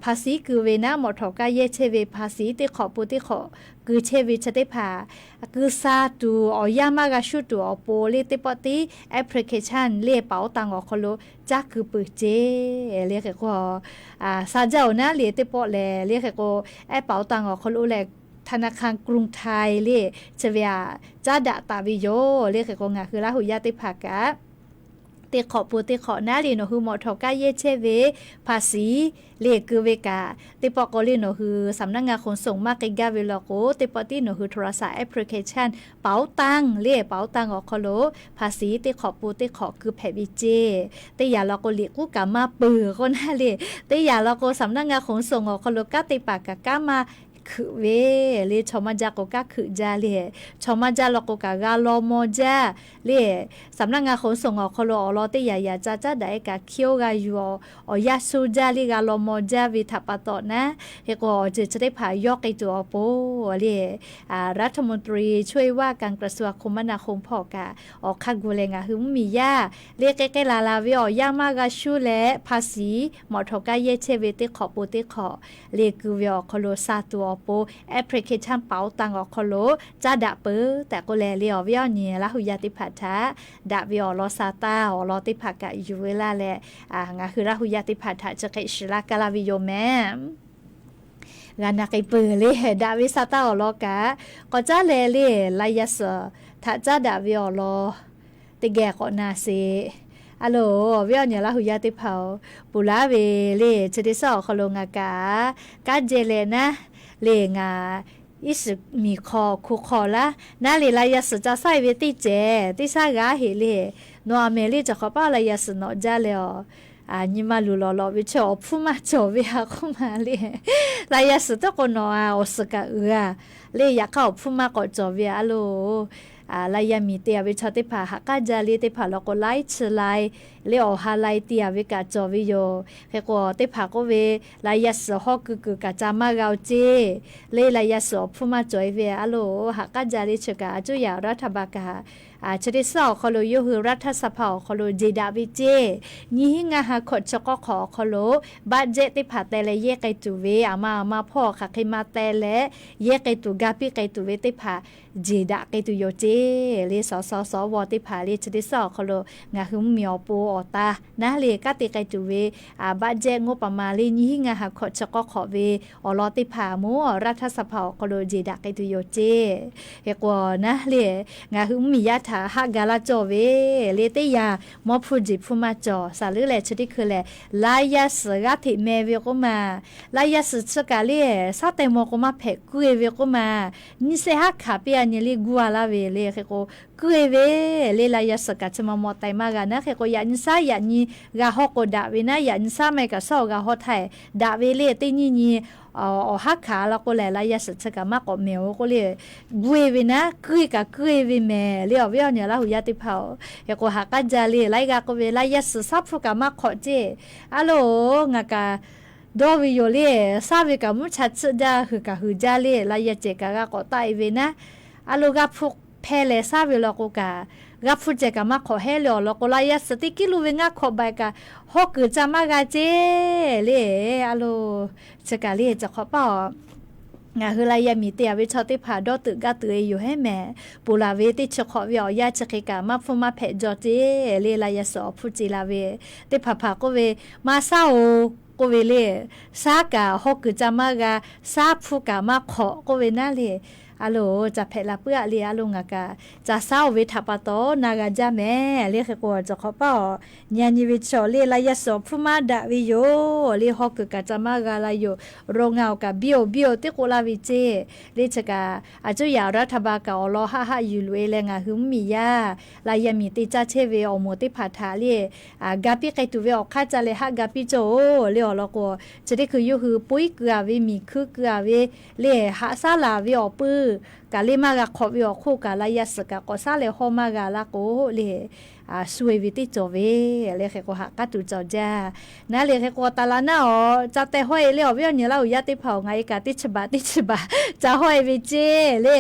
ภาษี kuiˬ ve naˉ mawˬ htawnˍ kaˇ yehˇ chehˇ ve ภาษี teˇ hk'awꞈ pon teˇ hk'awꞈ kuiˬ chehˇ ve chi teˇ hpaˍ kuiˬ sha tuˬ awˬ yanˇ maˇ g'a shuˉ tuˬ awˬ pon lehˬ teˇ pawˆ tiˉ แอปพลิเคชัน lehˬ เป๋าตัง awˬ hk'aw lo caˇ kuiˬ peuˬ ceˇ. Lehˬ hk'e k'o sha jaˇ-oˬ naˉ lehˬ teˇ pawˆ lehˬ, lehˬ hk'e k'o แอปเป๋าตัง awˬ hk'aw lo lehˬ ธนาคารกรุงไทย lehˬ chi ve aꞈ caˉ daꞈ taˍ ve yoˬ. Lehˬ hk'e k'o ngaˬ hui Laˇ hu yaˇ teˇ hpaˍ kaꞈ teˇ hk'awꞈ pon teˇ hk'awꞈ naˉ lehˬ nawˬ hui mawˬ htawnˍ kaˇ yehˇ chehˇ ve ภาษี lehˬ kuiˬ ve kaꞈ teˇ pawˆ k'o lehˬ nawˬ hui สำนักงานขนส่ง maˇ k'ai gaˇ ve law k'o, teˇ pawˆ tiˉ nawˬ hui โทรศัพท์ แอปพลิเคชัน เป๋าตัง lehˬ เป๋าตัง awˬ hk'aw lo ภาษี teˇ hk'awꞈ pon teˇ hk'awꞈ kuiˬ hpehꞈ ve ceˇ. Teˇ yanˇ law k'o liꞈ k'uˉ kaꞈ maˇ peuˬ k'o naˉ lehˬ, teˇ yanˇ law k'o สำนักงานขนส่ง awˬ hk'aw lo kanˉ te paˍ kaꞈ kanˉ maˇ hkeuꞈ ve lehˬ, chaw maˇ jaˇ k'o kanˉ hkeuꞈ jaˇ lehˬ, chaw maˇ jaˇ law k'o kaꞈ g'a law maw jaˇ lehˬ, สำนักงานขนส่ง awˬ hk'aw lo awˬ lawn teˇ yanˇ yanˇ ca caˉ daꞈ-e kaꞈ hkiˇ-oˆ g'a yuˬ-awˬ, awˬ yanˇ sho jaˇ lehˬ g'a law maw jaˇ ve htaꞈ pa taw naˉ, hk'e k'o awˬ ceuˬ chi teˇ hpaˍ yawˇ k'ai tuˬ awˬ pon lehˬ รัฐมนตรีช่วยว่าการกระทรวงคมนาคม hpawˇ kaꞈ awˬ hk'aˇ gu leh ngaˬ hui mvuhˇ miˬ yaˇ lehˬ k'ai k'ai laˬ laˬ ve awˬ yanˇ maˇ g'a shuˉ leh ภาษี mawˬ htawnˍ kaˇ yehˇ chehˇ ve teˇ hk'awꞈ pon teˇ hk'awꞈ lehˬ kuiˬ ve awˬ hk'aw lo sha tuˬ awˬ pon แอปพลิเคชัน เป๋าตัง awˬ hk'aw lo caˇ daꞈ peuˬ tehꞈ k'oˆ leh lehˬ awˬ viˉ awˬ nyi Laˇ hu yaˇ teˇ hpaˍ htaꞈ daꞈ ve awˬ lawn sha taˇ awˬ lawn teˇ hpaˍ kaꞈ yuˬ ve laˇ leh, ngaˬ hui Laˇ hu yaˇ teˇ hpaˍ htaꞈ chi hk'e shiˍ laˇ kaˇ laˇ ve yoˬ mehˍ. G'a na k'ai peuˬ lehˬ daꞈ ve sha taˇ awˬ lawn kaꞈ k'awꞈ caˉ leh lehˬ la yaˇ suhˍ htaꞈ caˉ daꞈ ve awˬ lawn teˇ geh k'awꞈ na sheˍ. A loˬ, awˬ viˉ awˬ nyi Laˇ huˍ yaˇ teˇ hpaˍ-oˬ, ponˬ laˇ ve le, chi teˇ shaˉ awˬ hk'aw lo ngaˬ kaꞈ kanˉ jehˇ leh naˉ le, ngaˬ iˉ shiˍ miˬ hk'aw hku hk'aw laˇ naˉ le, laꞈ yaˇ suhˍ ca shaˉ-e ve teˇ cehˬ teˇ shaˉ g'aˇ heˆ le. Nawˬ aˬ mehˍ le, cawˬ hk'awꞈ paˇ laꞈ yaˇ suhˍ nawꞈ jaˇ leh awˬ, nyi ma luˬ lawˬ lawꞈ ve chi awˬ hpfuhˇ maˇ cawˬ ve ha k'oˆ ma le. Laꞈ yaˇ suhˍ tawˇ k'o nawˬ awˬ suhˍ kaꞈ uiˍ a le, yaꞈ hk'aˇ awˬ hpfuhˇ maˇ k'awꞈ cawˬ ve a loˬ. Laꞈ yaˇ miˬ te a ve chaw teˇ hpaˍ haꞈ k'aˉ jaˇ le, teˇ hpaˍ law k'o laiˉ chi lai le, awˬ ha lai te a ve kaꞈ cawˬ ve yoˬ. Hk'e k'o teˇ hpaˍ k'oˆ ve, laꞈ yaˇ suhˍ hawˉ kuiˬ kuiˬ kaꞈ ca maˇ g'a-o ceˇ le, laꞈ yaˇ suhˍ awˬ hpfuhˇ maˇ cawˬ-e ve a loˬ, haꞈ k'aˉ jaˇ le. Chi kaꞈ a cuˇ yaꞈ รัฐบาล kaꞈ chi teˇ shaˉ awˬ hk'aw lo yawˇ hui รัฐสภา awˬ hk'aw lo jeˬ daꞈ ve ceˇ. Nyiˇ hinˉ ngaˇ ha hkawꞈ chi k'awˇ hk'awꞈ awˬ hk'aw lo budget teˇ hpaˍ teh leh yehˇ k'ai tuˬ ve, aˬ ma aˬ ma hpawˇ hk'aˬ hk'e ma teh leh yehˇ k'ai tuˬ, ga piˇ k'ai tuˬ ve teˇ hpaˍ jeˬ daꞈ k'ai tuˬ yoˬ ceˇ le. สส สว teˇ hpaˍ le, chi teˇ shaˉ awˬ hk'aw lo ngaˬ hui mvuhˇmiˬ awˬ pon awˬ ta naˉ le, kanˉ te k'ai tuˬ ve budget งบประมาณ le, nyiˇ hinˉ ngaˇ ha hkawꞈ chi k'awˇ hk'awꞈ ve awˬ lawn teˇ hpaˍ mvuhˇ รัฐสภา awˬ hk'aw lo jeˬ daꞈ k'ai tuˬ yoˬ ceˇ. Hk'e k'o naˉ le, ngaˬ hui mvuhˇmiˬ yaˇ htaꞈ haˆ ga laˇ cawˇ ve le, teˇ yanˇ mawˇ hpfuhˇ jeˬ hpfuhˇ maˇ cawˬ. Saˍ leuˉ leh chi teˇ hkui lehˬ, laꞈ yaˇ suhˍ g'aˇ hteꞈ meh ve k'oˆ ma, laꞈ yaˇ suhˍ chi kaꞈ le, shaˉ teh maw k'o maˇ hpehꞈ kuiˇ-e ve k'oˆ ma, nyiˇ shehˆ haˉ hkanˍ piˇ a nyi le guˇ a laˇ ve le. Hk'e k'o kuiˇ-e ve le, laꞈ yaˇ suhˍ kaꞈ chi ma mawꞈ taiˍ maˇ g'a naˉ. Hk'e k'o yaꞈ nyi shaˉ yaꞈ nyi g'a hawˇ k'o daꞈ ve naˉ, yaꞈ nyi shaˉ maˇ heˆ kaꞈ shaˉ awˬ g'a hawˇ htaˇ daꞈ ve le. Teˇ nyiˇ nyi awˬ haˉ hkanˍ la k'o lehˬ, laꞈ yaˇ suhˍ chi kaꞈ maˇ k'awꞈ mehˍ-oˬ k'oˆ le, guˇ-e ve naˉ, kuiˇ-e kaꞈ kuiˇ-e ve mehˍ le, awˬ viˉ awˬ nyi Laˇ huˍ yaˇ teˇ hpaˍ-oˬ. Hk'e k'o haꞈ k'aˉ jaˇ le, laiˉ g'aˇ k'oˆ ve, laꞈ yaˇ suhˍ shaˉ hpfuhˇ kaꞈ maˇ hk'awꞈ ceˇ. A loˬ, ngaˬ kaꞈ dawˇ ve yoˬ le, shaˉ ve kaꞈ mvuhˇ cha tsuhˆ jaˇ, huiˍ kaꞈ huiˍ jaˇ le, laꞈ yaˇ cehˬ kaꞈ g'a k'awꞈ taˆ-e ve naˉ. A loˬ, g'a hpu hpehˇ leh shaˉ ve law k'o kaꞈ, g'a hpu cehˬ kaꞈ maˇ hk'awꞈ hehˉ le awˬ lawn k'o, laꞈ yaˇ suhˍ teˇ kiˉ lo ve ngaˇ hkawꞈ baiˬ kaꞈ hawˇ kuiˬ ca maˇ g'a ceˇ le. A loˬ, chi kaꞈ le cawˬ hk'awꞈ paˇ-oˬ, ngaˬ hui laꞈ yaˇ miˬ te a ve chaw teˇ hpaˍ dawˇ teuꞈ gaˇ teuꞈ-e yoˬ hehˉ mehˍ. Ponˬ laˬ ve teˇ chi hk'awꞈ ve awˬ yanˇ chi hk'e kaꞈ maˇ hpfuhˇ maˇ hpehꞈ jaw ceˇ le, laꞈ yaˇ suhˍ awˬ hpfuhˇ ce la ve teˇ hpaˍ hpaˍ k'oˆ ve, maˇ shaˉ-oˬ k'oˆ ve le, shaˉ kaꞈ hawˇ kuiˬ ca maˇ g'a, shaˉ hpfuhˇ kaꞈ maˇ hk'awꞈ k'oˆ ve naˉ le. A loˬ, ca hpehꞈ la puiˉ-a le. A loˬ, ngaˬ kaꞈ ca shaˉ-oˬ ve htaꞈ pa taw na g'a jaˇ mehˍ le. Hk'e k'o cawˬ hk'awꞈ paˇ-oˬ, nyi a nyi ve chaw le, laꞈ yaˇ suhˍ awˬ hpfuhˇ maˇ daꞈ ve yoˬ le, hawˇ kuiˬ kaꞈ ca maˇ g'a la yoˬ. Ro ngaˬ awˬ kaꞈ biˇ-oˬ biˇ-oˬ teˇ k'oˆ laˇ ve ceˇ le. Chi kaꞈ a cuˇ yaꞈ รัฐบาล kaꞈ awˬ lawn haˆ haˆ yuˬ loꞈ-e leh, ngaˬ hui mvuhˇmiˬ yaˇ laꞈ yaˇ miˬ te caˇ chehˇ ve awˬ moˍ teˇ hpaˍ htaꞈ le, ga piˇ k'ai tuˬ ve awˬ hk'aˇ ca leh haˆ ga piˇ cawˇ-oˬ le awˬ lawn k'o, chi teˇ hkui yawˇ hui poiˉ keu-a ve, miˬ hkuiˇ keu-a ve le, haꞈ shaˉ laˬ ve awˬ pui kaꞈ le maˇ g'a hk'awꞈ ve awˬ hk'oˆ kaꞈ, laꞈ yaˇ suhˍ kaꞈ k'awꞈ shaˉ leh hawˇ maˇ g'a la k'o le, shu-e ve teˇ cawˬ ve le. Hk'e k'o haꞈ k'aˉ tuˬ cawˬ jaˇ. Naˉ le hk'e k'o taˍ laꞈ naˉ-oˬ, ca teh hawˇ-e le awˬ viˉ awˬ nyi Laˇ huˍ yaˇ teˇ hpaˍ-oˬ, ngaˬ e kaꞈ teˇ chi baˬ teˇ chi baˬ ca hawˇ-e ve ceˇ le.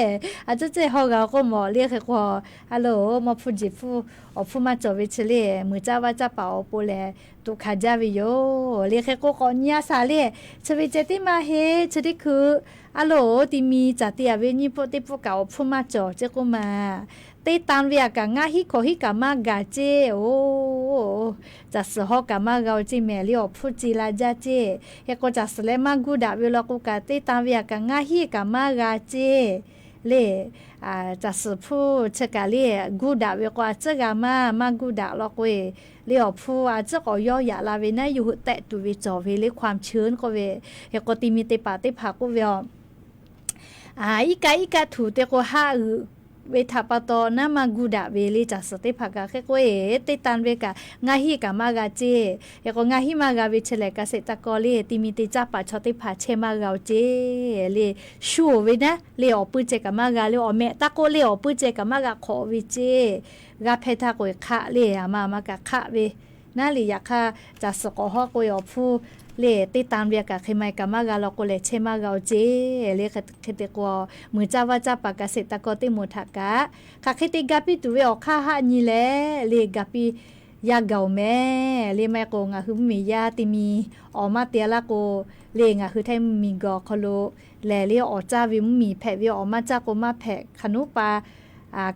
A cuˇ cehˇ hawˇ g'a k'oˆ mawˬ le. Hk'e k'o a loˬ, mawˇ hpfuhˇ jeˬ hpfuhˇ awˬ hpfuhˇ maˇ cawˬ ve chi le, muiˬ caˇ vaˇ caˇ paˍ awˬ pon lehˬ, toꞈ hkanˍ jaˇ ve yoˬ le. Hk'e k'o k'awꞈ nyi a shaˍ le, chi ve ceh tiˉ maˇ heˆ. Chi teˇ hkui a loˬ, ti mi caˬ te-a ve nyiˇ pfuhˆ teˇ pfuhˆ kaꞈ awˬ hpfuhˇ maˇ cawˬ ceˇ k'oˆ ma, teˇ tan ve-a kaꞈ ngaˇ hinˉ hkawꞈ hinˉ kaꞈ maˇ gaˬ ceˇ-oˬ. Caˬ suhˍ hawˇ kaꞈ maˇ g'a-o ceˇ mehˍ le, awˬ hpfuhˇ ce la jaˇ ceˇ. Hk'e k'o caˬ suhˍ leh maˇ guˇ daꞈ ve law k'o kaꞈ, teˇ tan ve-a kaꞈ ngaˇ hinˉ kaꞈ maˇ g'a ceˇ le. Caˬ suhˍ hpfuhˇ chi kaꞈ le, guˇ daꞈ ve k'o a ciˉ g'a maˇ, maˇ guˇ daꞈ law k'o-e le, awˬ hpfuhˇ a ciˉ k'awꞈ yawˇ yaꞈ la ve naˉ, yawˇ hui tehꞈ tuˬ ve cawˬ ve le, ความชื้น k'oˆ ve. Hk'e k'o ti mi te paˍ teˇ hpaˍ k'oˆ ve-a, iˉ kaˆ iˉ kaˆ htuˬ te k'o haˆ g'euꞈ ve htaꞈ pa taw naˉ maˇ guˇ daꞈ ve le. Caˬ suhˍ teˇ hpaˍ kaꞈ hk'e k'o-e, teˇ tan ve kaꞈ ngaˇ hinˉ kaꞈ maˇ g'a ceˇ. Hk'e k'o ngaˇ hinˉ maˇ g'a ve chi lehˬ, เกษตรกร le, ti mi te caˇ paˍ chaw teˇ hpaˍ chehˇ maˇ g'a-o ceˇ le. Shu-oˬ ve naˉ le, awˬ pui ceh kaꞈ maˇ g'a le, awˬ mehꞈ taˇ k'oˆ le, awˬ pui ceh kaꞈ maˇ g'a hk'awꞈ ve ceˇ. G'a hpehˇ htaˇ k'o-e hk'aˆ le, aˬ ma aˬ ma kaꞈ hk'aˆ ve naˉ le. Yaꞈ hk'aˇ caˬ suhˍ k'awꞈ hawˇ k'o-e awˬ hpfuhˇ le, teˇ tan ve-a kaꞈ hk'e ma-e kaꞈ maˇ g'a law k'o lehˬ, chehˇ maˇ g'a-o ceˇ le. Hk'e te k'o muiˬ caˇ vaˇ caˇ paˍ เกษตรกร teˇ moˍ htaꞈ kaꞈ hk'aˬ hk'e te ga piˇ tuˬ ve awˬ hk'aˇ haˆ nyi leh le, ga piˇ yaˇ gaˬ-oˬ mehˍ le. Maˇ heˆ k'o ngaˬ hui mvuhˇmiˬ yaˇ te mi awˬ maˇ te-a laˇ k'o le, ngaˬ hui htaiˇ mvuhˇmiˬ gaˬ awˬ hk'aw lo lehˬ le, awˬ caˇ ve mvuhˇmiˬ hpehꞈ ve awˬ maˇ caˇ k'o maˇ hpehꞈ, hk'aˬ nuˉ pa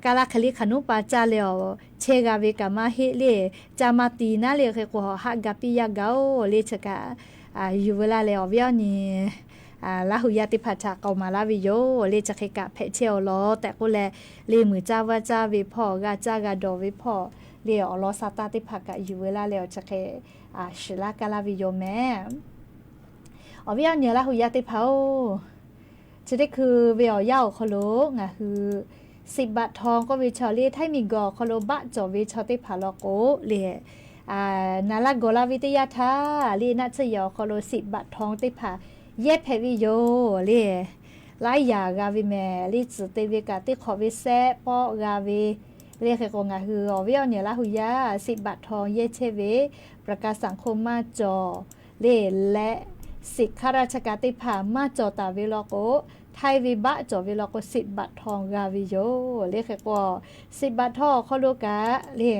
kaˇ laˇ hk'e le, hk'aˬ nuˉ pa caˇ leh awˬ chehˇ g'a ve kaꞈ maˇ heˆ le. Caˇ maˇ ti naˉ le. Hk'e k'o haˆ ga piˇ yaˇ gaˬ-oˬ le. Chi kaꞈ yuˬ ve laˇ leh awˬ viˉ awˬ nyi Laˇ huˍ yaˇ teˇ hpaˍ htaꞈ k'aoˍ maˍ laˇ ve yoˬ le. Chi hk'e kaꞈ hpehꞈ chehˇ-aw law tehꞈ k'oˆ leh le, muiˬ caˇ vaˇ caˇ ve hpawˇ, g'a caˇ g'a dawˬ ve hpawˇ le awˬ lawn sa taˇ teˇ hpaˍ kaꞈ yuˬ veu laˇ leh awˬ chi hk'e shiˍ laˇ kaˇ laˇ ve yoˬ mehˍ. Awˬ viˉ awˬ nyi Laˇ hu yaˇ teˇ hpaˍ-oˬ, chi teˇ hkui ve awˬ yanˇ awˬ hk'aw lo ngaˬ hui สิบบาททอง k'oˆ ve chaw le ไทย miˬguiˬ awˬ hk'aw lo บาท cawˬ ve chaw teˇ hpaˍ law k'o le, naˍ laˇ gawˬ la ve teˇ yanˇ htaˇ le naˆ tsuhˇ yehˬ awˬ hk'aw lo สิบบาททอง teˇ hpaˍ yehˇ hpehꞈ ve yoˬ le. Laiˉ yaꞈ g'a ve mehˍ le, tcuhˬ te ve kaꞈ teˇ hk'awꞈ ve sehˆ pawˆ g'a ve le. Hk'e k'o ngaˬ hui awˬ viˉ awˬ nyi Laˇ hu yaˇ สิบบาททอง yehˇ chehˇ ve ประกาศสังคม maˇ cawˬ le leh สิทธิ์ข้าราชการ teˇ hpaˍ maˇ cawˬ taˍ ve law k'o, ไทย ve บาท cawˬ ve law k'o สิบบาททอง g'a ve yoˬ le. Hk'e k'o สิบบาททอง awˬ hk'aw lo kaꞈ le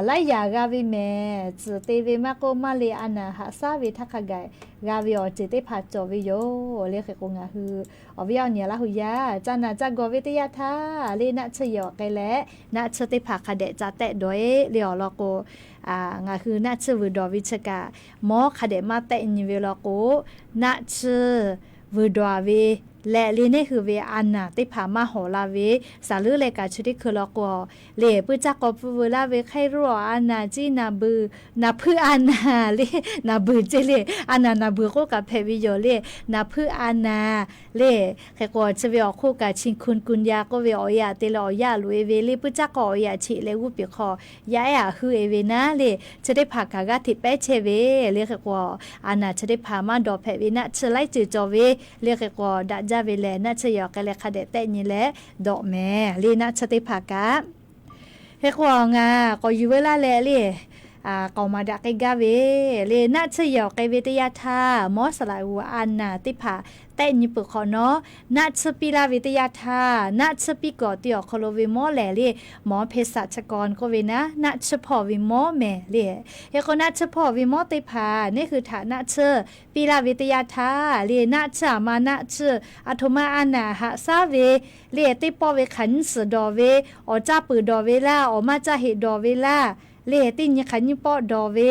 laiˉ yaꞈ g'a ve mehˍ. Tcuhˬ te ve maˇ k'oˆ maˇ le a naˍ haꞈ shaˉ ve htaˇ hk'a gaˬ g'a ve awˬ ceuˬ teˇ hpaˍ cawˬ ve yoˬ le. Hk'e k'o ngaˬ hui awˬ viˉ awˬ nyi Laˇ hu yaˇ ca naˍ ca gawˬ ve teˇ yanˇ htaˇ le naˆ tsuhˇ yehˬ awˬ hk'e leh naˆ tsuhˇ teˇ hpaˍ hk'a dehꞈ ca tehˆ dawˬ-e le awˬ lawn k'o, ngaˬ hui naˆ tsuhˇ vuiˬ dawˬ ve chi kaꞈ mawˉ hk'a dehꞈ maˇ tehˆ nyi ve law k'o, naˆ tsuhˇ vuiˬ dawˬ ve leh le neˇ hui ve a naˍ teˇ hpaˍ maˇ hawˍ la ve, saˍ leuˉ leh kaꞈ chi teˇ hkui law k'o le puiˇ caˇ k'aw pfuhˇ veu laˇ ve ไข้หวัด a naˍ, จีน naˍ beuˬ, naˍ hpuiˇ a naˍ le, naˍ beuˬ ceˇ le, a naˍ naˍ beuˬ k'oˆ kaꞈ hpehꞈ ve yoˬ le. Naˍ hpuiˇ a naˍ le, hk'e k'o chi ve awˬ hk'oˆ kaꞈ ชิคุนกุนยา k'oˆ ve awˬ yaꞈ te leh awˬ yaˇ loꞈ-e ve le puiˇ caˇ k'aw awˬ yaꞈ cheꞈ leh g'uˇ peˬ hk'aw yaˇ ehˉ aꞈ heuˆ-e ve naˉ le, chi teˇ hpaˍ kaꞈ g'aˇ hteꞈ pehˉ chehˇ ve le. Hk'e k'o a naˍ chi teˇ hpaˍ maˇ dawˬ hpehꞈ ve naˆ tsuhˇ laiˉ ceuˬ cawˬ ve le. Hk'e k'o daꞈ jaˇ ve lehˬ naˆ tsuhˇ yehˬ awˬ hk'e leh hk'a dehꞈ tehˆ nyi leh dawˬ mehˍ le naˆ tsuhˇ teˇ hpaˍ kaꞈ. Hk'e k'o ngaˬ k'awꞈ yuˬ veu laˇ leh le k'awꞈ maˍ daꞈ k'ai gaˇ ve le naˆ tsuhˇ yehˬ awˬ hk'e ve teˇ yanˇ htaˇ mawˉ saˍ laꞈ g'uˬ a naˍ teˇ hpaˍ tehˆ nyi peuˬ hk'awꞈ nawˉ, naˆ tsuhˇ piˇ laˇ ve teˇ yanˇ htaˇ naˆ tsuhˇ piˇ kuiˬ awˬ ti awˬ hk'aw lo ve mawˉ lehˬ le หมอเภสัชกร k'oˆ ve naˉ, naˆ tsuhˇ hpawˇ ve mawˉ mehˍ le. Hk'e k'o naˆ tsuhˇ hpawˇ ve mawˉ teˇ hpaˍ neˇ hui htaꞈ naˆ tsuhˇ piˇ laˇ ve teˇ yanˇ htaˇ le naˆ tsuhˇ aˬ ma naˆ tsuhˇ a htoꞈ ma a naˍ haꞈ shaˉ ve le teˇ pawˆ ve hk'aˬ nyiˇ suhˍ dawˬ ve, awˬ caˇ peuˬ dawˬ ve laˇ, awˬ maˇ caˇ heꞈ dawˬ ve laˇ le teˇ nyi hk'aˬ nyiˇ pawˆ dawˬ ve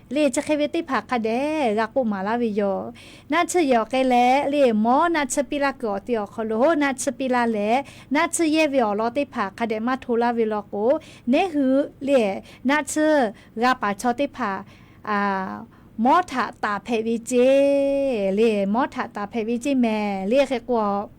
le chi hk'e ve teˇ hpaˍ hk'a dehꞈ g'a k'oˆ maˍ laˇ ve yoˬ. Naˆ tsuhˇ yehˬ awˬ hk'e leh le mawˉ naˆ tsuhˇ piˇ laˇ kuiˬ awˬ ti awˬ hk'aw lo naˆ tsuhˇ piˇ laˇ leh naˆ tsuhˇ yehˇ ve awˬ lawn teˇ hpaˍ hk'a dehꞈ maˇ hto laˇ ve law k'o, neˇ hui le naˆ tsuhˇ g'a paˍ chaw teˇ hpaˍ mawˉ htaꞈ taˍ hpehꞈ ve ceˇ le, mawˉ htaꞈ taˍ hpehꞈ ve ceˇ mehˍ le. Hk'e k'o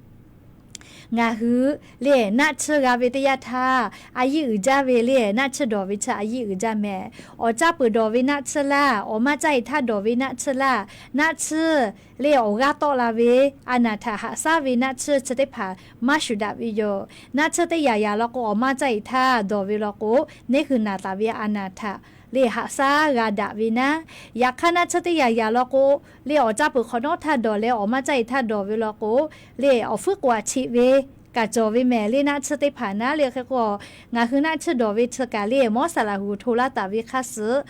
ngaˬ hui le naˆ tsuhˇ g'a ve teˇ yanˇ htaˇ a yiˇ uiˍ jaˇ ve le naˆ tsuhˇ dawˬ ve chi a yiˇ uiˍ jaˇ mehˍ. Awˬ caˇ peuˬ dawˬ ve naˆ tsuhˇ laˇ, awˬ maˇ caˇ heꞈ htaˇ dawˬ ve naˆ tsuhˇ laˇ, naˆ tsuhˇ le awˬ g'aˇ tawˆ la ve a naˍ htaꞈ haꞈ shaˉ ve naˆ tsuhˇ chi teˇ hpaˍ maˇ shuˍ daꞈ ve yoˬ. Naˆ tsuhˇ teˇ yaꞈ yaꞈ law k'o awˬ maˇ caˇ heꞈ htaˇ dawˬ ve law k'o, neˇ hui naˍ taˍ ve a naˍ htaꞈ le haꞈ shaˉ g'a daꞈ ve naˉ. Yaꞈ hk'aˇ naˆ tsuhˇ teˇ yaꞈ yaꞈ law k'o, le awˬ caˇ peuˬ hk'awꞈ nawˉ htaˇ dawˬ leh awˬ maˇ caˇ heꞈ htaˇ dawˬ ve law k'o, le awˬ fuiˉ k'oˍ aꞈ cheꞈ ve kaꞈ cawˬ ve mehˍ le naˆ tsuhˇ teˇ hpaˍ naˉ le. Hk'e k'o ngaˬ hui naˆ tsuhˇ dawˬ ve chi kaꞈ le mawˉ saˍ laꞈ g'uˬ hto laˇ taˍ ve hk'aˇ suh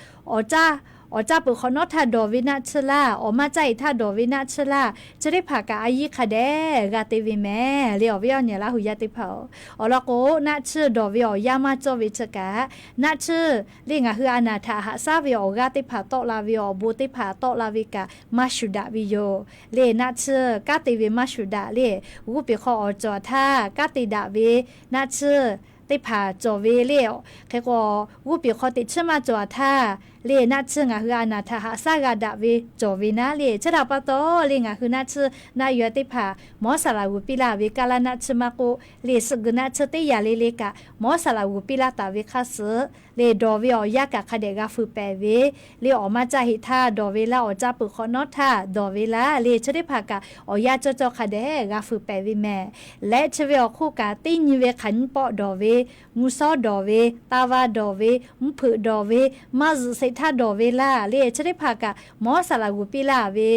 awˬ caˇ peuˬ hk'awꞈ nawˉ htaˇ dawˬ ve naˆ tsuhˇ laˇ, awˬ maˇ caˇ heꞈ htaˇ dawˬ ve naˆ tsuhˇ laˇ, chi teˇ hpaˍ kaꞈ a yiˇ hk'a dehꞈ g'a te ve mehˍ le. Awˬ viˉ awˬ nyi Laˇ hu yaˇ teˇ hpaˍ-oˬ, awˬ lawn k'o naˆ tsuhˇ dawˬ ve awˬ yanˇ maˇ cawˇ ve chi kaꞈ naˆ tsuhˇ le ngaˬ hui a naˍ htaꞈ haꞈ shaˉ ve awˬ g'aˇ teˇ hpaˍ tawˆ la ve, awˬ bon teˇ hpaˍ tawˆ la ve kaꞈ maˇ shuˍ daꞈ ve yoˬ. Le naˆ tsuhˇ kanˉ te ve maˇ shuˍ daꞈ le, g'uˇ peˬ hk'aw awˬ cawˬ htaˇ kanˉ te daꞈ ve naˆ tsuhˇ teˇ hpaˍ cawˬ ve le. Hk'e k'o g'uˇ peˬ hk'aw teꞈ chiˉ maˇ cawˬ htaˇ le naˆ tsuhˇ ngaˬ hui a naˍ htaꞈ haꞈ shaˉ g'a daꞈ ve cawˬ ve naˉ le. Chi htaꞈ pa taw le ngaˬ hui naˆ tsuhˇ naˆ yaw teˇ hpaˍ mawˉ saˍ laꞈ g'uˬ piˇ laˇ ve kaˇ laˇ naˆ tsuhˇ maˇ k'oˆ le, suhˆ gui naˆ tsuhˇ teˇ yaꞈ le le kaꞈ mawˉ saˍ laꞈ g'uˬ piˇ laˇ taˍ ve hk'aˇ suh le dawˬ ve awˬ yanˇ kaꞈ hk'a dehꞈ g'a fuiˍ pehˍ ve le. Awˬ maˇ caˇ heꞈ htaˇ dawˬ ve laˇ, awˬ caˇ peuˬ hk'awꞈ nawˉ htaˇ dawˬ ve laˇ le, chi teˇ hpaˍ kaꞈ awˬ yanˇ cawˇ cawˇ hk'a dehꞈ g'a fuiˍ pehˍ ve mehˍ. Leh chi ve awˬ hk'oˆ kaꞈ teˇ nyi ve hk'aˬ nyiˇ pawˆ dawˬ ve, mvuhˇ shawˉ dawˬ ve, taˇ vaˇ dawˬ ve, mvuhˇ hpeuꞈ dawˬ ve, maˇ zuhꞈ sheˍ htaˇ dawˬ ve laˇ le, chi teˇ hpaˍ kaꞈ mawˉ saˍ laꞈ g'uˬ piˇ laˇ ve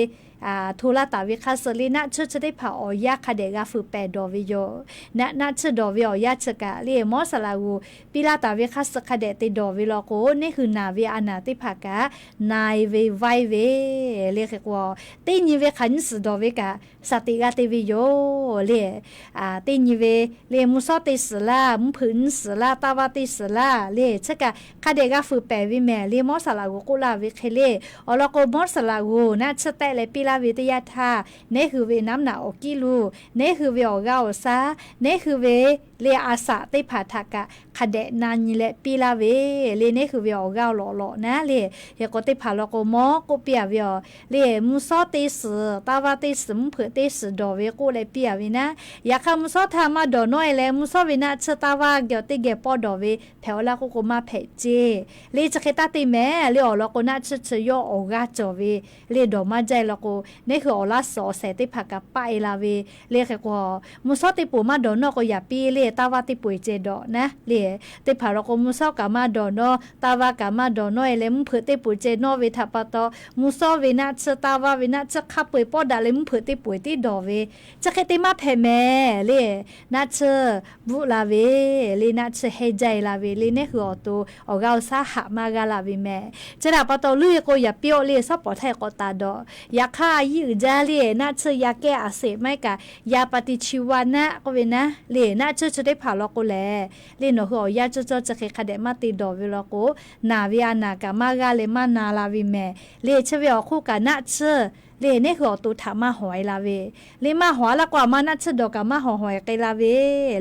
hto laˇ taˍ ve hk'aˇ suh le naˆ tsuhˇ chi teˇ hpaˍ awˬ yanˇ hk'a dehꞈ g'a fuiˍ pehˍ dawˬ ve yoˬ. Naˆ tsuhˇ dawˬ ve awˬ yanˇ chi kaꞈ le mawˉ saˍ laꞈ g'uˬ piˇ laˇ taˍ ve hk'aˇ suh hk'a dehꞈ te dawˬ ve law k'o, neˇ hui naˬ ve a naˍ teˇ hpaˍ kaꞈ na-e ve vaiˇ ve le. Hk'e k'o teˇ nyi ve hk'aˬ nyiˇ suhˍ dawˬ ve kaꞈ shaˍ tiꞈ g'a te ve yoˬ le. Teˇ nyi ve le mvuhˇ shawˉ teˇ suhˍ laˇ, mvuhˇ hpeuꞈ nyiˇ suhˍ laˇ, taˇ vaˇ teˇ suhˍ laˇ le, chi kaꞈ hk'a dehꞈ g'a fuiˍ pehˍ ve mehˍ le mawˉ saˍ laꞈ g'uˬ k'oˆ laˇ ve hk'e le. Awˬ lawn k'o mawˉ saˍ laꞈ g'uˬ naˆ tsuhˇ tehˆ leh piˇ ve teˇ yanˇ htaˇ, neˉ hui ve naˉ naꞈ awˬ kiˉ lo, neˉ hui ve awˬ g'aˇ awˬ saˉ, neˉ hui ve le a saꞈ teˇ hpaˍ htaꞈ kaꞈ hk'a dehꞈ na nyi leh piˇ laˇ ve le, neˉ hui ve awˬ g'aˇ awˬ lawꞈ lawꞈ naˉ le, hk'e k'o teˇ hpaˍ law k'o mawˇ k'oˆ piˇ a ve yoˬ. Le mvuhˇ shawˉ teˇ suhˍ, taˇ vaˇ teˇ suhˍ, mvuhˇ hpeuꞈ teˇ suhˍ dawˬ ve k'oˆ leh piˇ a ve naˉ. Yaꞈ hk'aˇ mvuhˇ shawˉ htaˇ maˇ dawˬ nawˉ e leh, mvuhˇ shawˉ ve naˆ tsuhˇ taˇ vaˇ geh awˬ teˇ geh pawˇ dawˬ ve hpehꞈ-aw laˇ k'oˆ k'o maˇ hpehꞈ ceˇ. Le chi hk'e taˇ te mehˍ le, awˬ lawn k'o naˆ tsuhˇ chi yawˇ awˬ g'aˇ cawˬ ve le dawˬ maˇ jaˇ e law k'o, neˉ hui awˬ laˇ suhˍ awˬ shehˍ teˇ hpaˍ kaꞈ paˆ e la ve le. Hk'e k'o mvuhˇ shawˉ teˇ poˬ maˇ dawˬ nawˉ k'o, yaꞈ piˇ le taˇ vaˇ teˇ poˬ e ceh dawˬ naˉ le. Teˇ hpaˍ law k'o mvuhˇ shawˉ kaꞈ maˇ dawˬ nawˉ, taˇ vaˇ kaꞈ maˇ dawˬ nawˉ e leh, mvuhˇ hpeuꞈ teˇ poˬ ceh nawˉ ve htaꞈ pa taw, mvuhˇ shawˉ ve naˆ tsuhˇ taˇ vaˇ ve naˆ tsuhˇ hk'a peu eˬ pawˇ daꞈ leh mvuhˇ hpeuꞈ teˇ poˬ tiˉ dawˬ ve, chi hk'e te maˇ hpehꞈ mehˍ le. Naˆ tsuhˇ bvuhˆ la ve le, naˆ tsuhˇ hehnˇ jaˇ e la ve le, neˉ hui awˬ to awˬ g'aˇ awˬ saˉ haꞈ maˇ g'a la ve mehˍ. Chi htaꞈ pa taw leuˉ e k'o yaꞈ piˇ-oˆ le, shawˉ pawˍ htaˇ e k'awꞈ taˍ dawˬ. Yaꞈ hk'aˇ a yiˇ uiˍ jaˇ le, naˆ tsuhˇ yaˇ kehˉ a seˍ maˇ heˆ kaꞈ yaˇ pa ti chi wa naˆ k'oˆ ve naˉ le, naˆ tsuhˇ chi teˇ hpaˍ law k'o lehˬ le, nawˬ hui awˬ yanˇ cawˇ cawˇ chi hk'e hk'a dehꞈ maˇ te dawˬ ve law k'o, naˬ ve a naˬ kaꞈ maˇ g'aˇ leh maˇ na la ve mehˍ le. Chi ve awˬ hk'oˆ kaꞈ naˆ tsuhˇ le neˉ hui awˬ to htaꞈ maˇ hawˍ e la ve le, maˇ hawˍ a laˇ k'o, a ma naˆ tsuhˇ dawˬ kaꞈ maˇ hawˍ hawˍ e k'ai la ve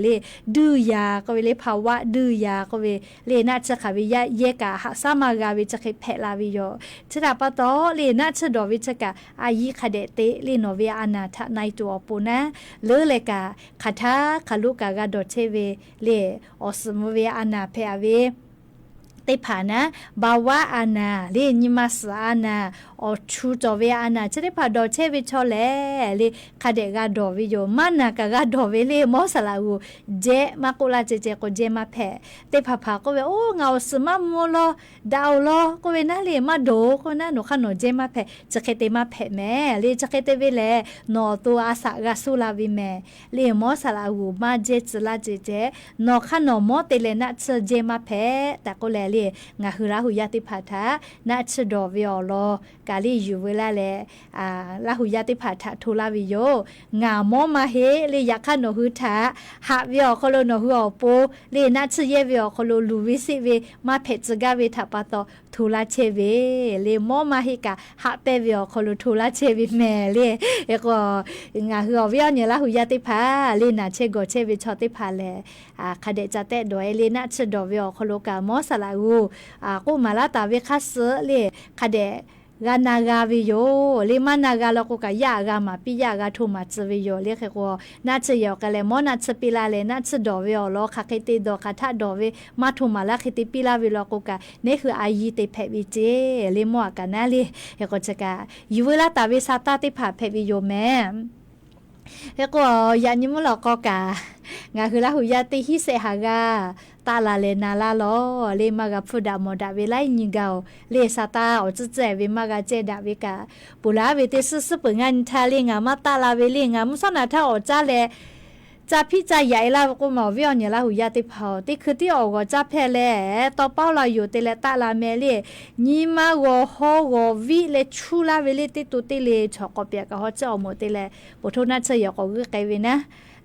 le. Duˇ yaˍ k'oˆ ve le, hpaˍ vaˆ duˇ yaˍ k'oˆ ve le, naˆ tsuhˇ hk'aˬ ve yaˇ yehˇ kaꞈ haꞈ shaˉ maˇ g'a ve chi hk'e hpehꞈ la ve yoˬ. Chi htaꞈ pa taw le naˆ tsuhˇ dawˬ ve chi kaꞈ a yiˇ hk'a dehꞈ te le, nawˬ ve a naˬ htaꞈ na e tuˬ awˬ pon naˉ, leuˉ leh kaꞈ hk'aˬ htaˇ hk'aˬ lo kaꞈ g'a dawˬ chehˇ ve le, awˬ suhˍ mvuh ve a naˬ hpehꞈ a ve teˇ hpaˍ naˉ, ba vaˉ a naˬ le, nyi ma suhˍ a naˬ, awˬ chu cawˬ ve a naˬ chi teˇ hpaˍ dawˬ chehˇ ve chaw lehˬ le, hk'a dehꞈ g'a dawˬ ve yoˬ. Maˇ naˬ kaꞈ g'a dawˬ ve le, mawˇ saˍ laꞈ g'uˬ jehˇ maˇ k'oˆ laˇ ceh ceh k'o jehˇ maˇ hpehꞈ. Teˇ hpaˍ hpaˍ k'oˆ ve, Oˇ, ngaˬ awˬ suhˍ maˇ mvuh law, daꞈ-oˬ law k'oˆ ve naˉ le, maˇ dawˬ-oˬ k'oˆ ve naˉ, nawˬ hk'aˇ nawˬ jehˇ maˇ hpehꞈ. Chi hk'e te maˇ hpehꞈ mehˍ le. Chi hk'e te ve lehˬ, nawˬ awˬ to a saꞈ g'a suh la ve mehˍ le. Mawˇ saˍ laꞈ g'uˬ maˇ jehˇ tcuh laˇ ceh ceh, nawˬ hk'aˇ nawˬ mawˇ te leh naˆ tsuhˇ jehˇ maˇ hpehꞈ tehꞈ k'oˆ leh le, ngaˬ hui Laˇ hu yaˇ teˇ hpaˍ htaꞈ naˆ tsuhˇ dawˬ ve awˬ lawn kaꞈ le yuˬ veu laˇ leh, Laˇ hu yaˇ teˇ hpaˍ htaꞈ hto laˇ ve yoˬ. Ngaˬ mawˇ maˇ heˆ le, yaꞈ hk'aˇ nawˬ hui htaꞈ haꞈ ve awˬ hk'aw lo nawˬ hui awˬ pon le naˆ tsuhˇ yehˇ ve awˬ hk'aw lo luˬ ve seˆ ve maˇ hpehꞈ tcuh gaˇ ve htaꞈ pa taw hto laˇ chehˇ ve le, mawˇ maˇ heˆ kaꞈ haꞈ pehnˇ ve awˬ hk'aw lo hto laˇ chehˇ ve mehˍ le. Hk'e k'o, ngaˬ hui awˬ viˉ awˬ nyi Laˇ hu yaˇ teˇ hpaˍ le, naˬ chehˇ gawˬ chehˇ ve chaw teˇ hpaˍ lehˬ, hk'a dehꞈ ca tehˆ dawˬ e le, naˆ tsuhˇ dawˬ ve awˬ hk'aw lo kaꞈ mawˇ saˍ laꞈ g'uˬ k'oˆ maˍ laˇ taˍ ve hk'a suh le, hk'a dehꞈ g'a na g'a ve yoˬ le. Maˇ na g'a law k'o kaꞈ, yaˇ g'a maˍ piˇ, yaˇ g'a hto maˍ tcuh ve yoˬ le. Hk'e k'o, naˆ tsuhˇ yehˬ awˬ k'ai leh mawˇ naˆ tsuhˇ piˇ laˇ leh, naˆ tsuhˇ dawˬ ve awˬ lawn hk'aˬ hk'e te dawˬ, hk'aˬ htaˆ dawˬ ve maˇ hto maˍ laˇ hk'e te piˇ laˇ ve law k'o kaꞈ, neˉ hui a yiˇ te hpehꞈ ve ceˇ le, mawˇ aꞈ kaꞈ naˉ le. Hk'e k'o chi kaꞈ yuˬ veu laˇ taˍ ve sa taˇ teˇ hpaˍ hpehꞈ ve yoˬ mehˍ. Hk'e k'o, yaꞈ nyi mvuhˇ lawꞈ k'aw kaꞈ ngaˬ hui Laˇ hu yaˇ teˇ hinˉ sehˆ haˍ g'aˇ taˆ la leh na laˇ lawˬ le, maˇ g'a hpfuhˇ daꞈ mawˬ daꞈ ve laiˉ nyi gaˬ-oˬ le. Sa taˇ awˬ tcuhˉ tcuhˉ e ve maˇ g'a cehˇ daꞈ ve kaꞈ, ponˬ laˬ ve teˇ suhˉ suhˉ peuˬ ngaˇ nyi htaˇ le, ngaˬ maˇ taˆ la ve le, ngaˬ mvuhˇ shawˉ naˬ htaˇ awˬ caˉ leh ca hpiˆ ca yaꞈ e laˇ ve k'oˆ ma, awˬ viˉ awˬ nyi Laˇ hu yaˇ teˇ hpaˍ-oˬ, teˇ hkui tiˉ awˬ g'awˬ caˇ hpehˇ leh tawˇ paˉ la yoˬ te leh taˆ la mehˍ le. Nyi ma g'awˬ haw g'awˬ viˆ leh chuˇ laˇ ve le, teˇ to teˇ le chaw k'awꞈ pehꞈ kaꞈ haw tcuhˉ awˬ moˍ te leh, poˬ htoˇ naˆ tsuhˇ yehˬ k'awꞈ g'uiˇ k'ai ve naˉ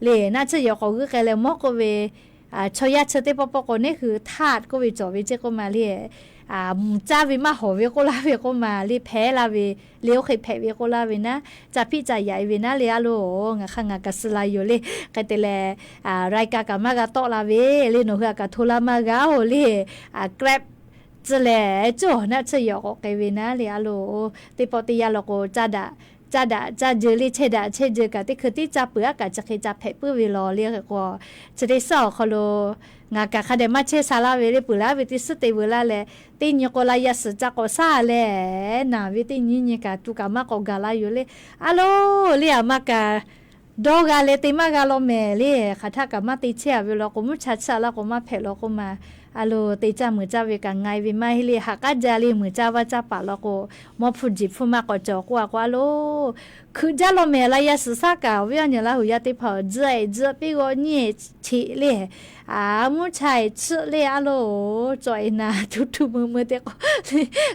le. Naˆ tsuhˇ yehˬ k'awꞈ g'uiˇ k'ai leh mawˇ k'oˆ ve, chaw yaˇ chi teˇ pawˆ pawˆ k'o neˉ hui htaˆ k'oˆ ve cawˬ ve ceˇ k'oˆ ma le. Mvuhˬ caˇ ve maˇ hawˍ ve k'oˆ laˇ ve k'oˆ ma le, hpehꞈ laˇ ve le, oˇ hk'e hpehꞈ ve k'oˆ laˇ ve naˉ, ca hpiˆ ca yaꞈ e ve naˉ le. A loˬ, ngaˬ hk'aˇ ngaˬ kaꞈ suh la yoˬ le. Hk'e te leh, raiˍ kaꞈ kaꞈ maˇ g'a tawˆ la ve le, nawˬ hui aꞈ kaꞈ hto laˇ maˇ g'a-oˬ le. Grab tcuh leh cawˬ naˆ tsuhˇ yehˬ k'awꞈ k'ai ve naˉ le. A loˬ, teˇ pawˆ teˇ yanˇ law k'o caˇ daꞈ caˇ daꞈ caˇ jeu le, chehˇ daꞈ chehˇ jeu kaꞈ teˇ hkui tiˉ caˇ peuˬ aˉ kaꞈ chi hk'e ca hpehꞈ puiˉ ve lawˬ le. Hk'e k'o, chi teˇ suhˉ awˬ hk'aw lo ngaˬ kaꞈ hk'a dehꞈ maˇ chehˇ sha laˇ ve le, peuˬ laˇ ve teˇ suhˉ te veu laˇ leh, teˇ nyi k'o la yaˇ suhˍ ca k'awꞈ shaˉ leh, naˬ ve teˇ nyi nyi kaꞈ tu kaꞈ maˇ k'awꞈ gaˬ la yoˬ le. A loˬ le, aˬ ma kaꞈ dawˇ g'a leh te maˇ g'a law mehˍ le. Hk'aˬ htaˆ kaꞈ maˇ te chehˇ a ve law k'o, mvuhˇ cha tsuhˇ a laˇ k'o maˇ hpehꞈ law k'oˆ ma. A loˬ, te caˇ meuˬ caˇ ve kaꞈ nga e ve maˇ heˆ le. Haꞈ k'aˉ jaˇ le, meuˬ caˇ vaˇ caˇ paˍ law k'o, mawˇ hpfuhˇ jeˬ hpfuhˇ maˇ k'awꞈ cawˬ k'oˆ a k'o, a loˬ, hkeuꞈ jaˇ law mehˍ. La yaˇ suhˍ shaˉ kaꞈ awˬ viˉ awˬ nyi Laˇ hu yaˇ teˇ hpaˍ-oˬ, tzuhˆ e tzuhˆ piˇ g'aw nyi e cheꞈ le. A, mvuhˇ cha e tsuhˆ le. A loˬ, cawˬ e naˬ tu tu mui mui te k'o,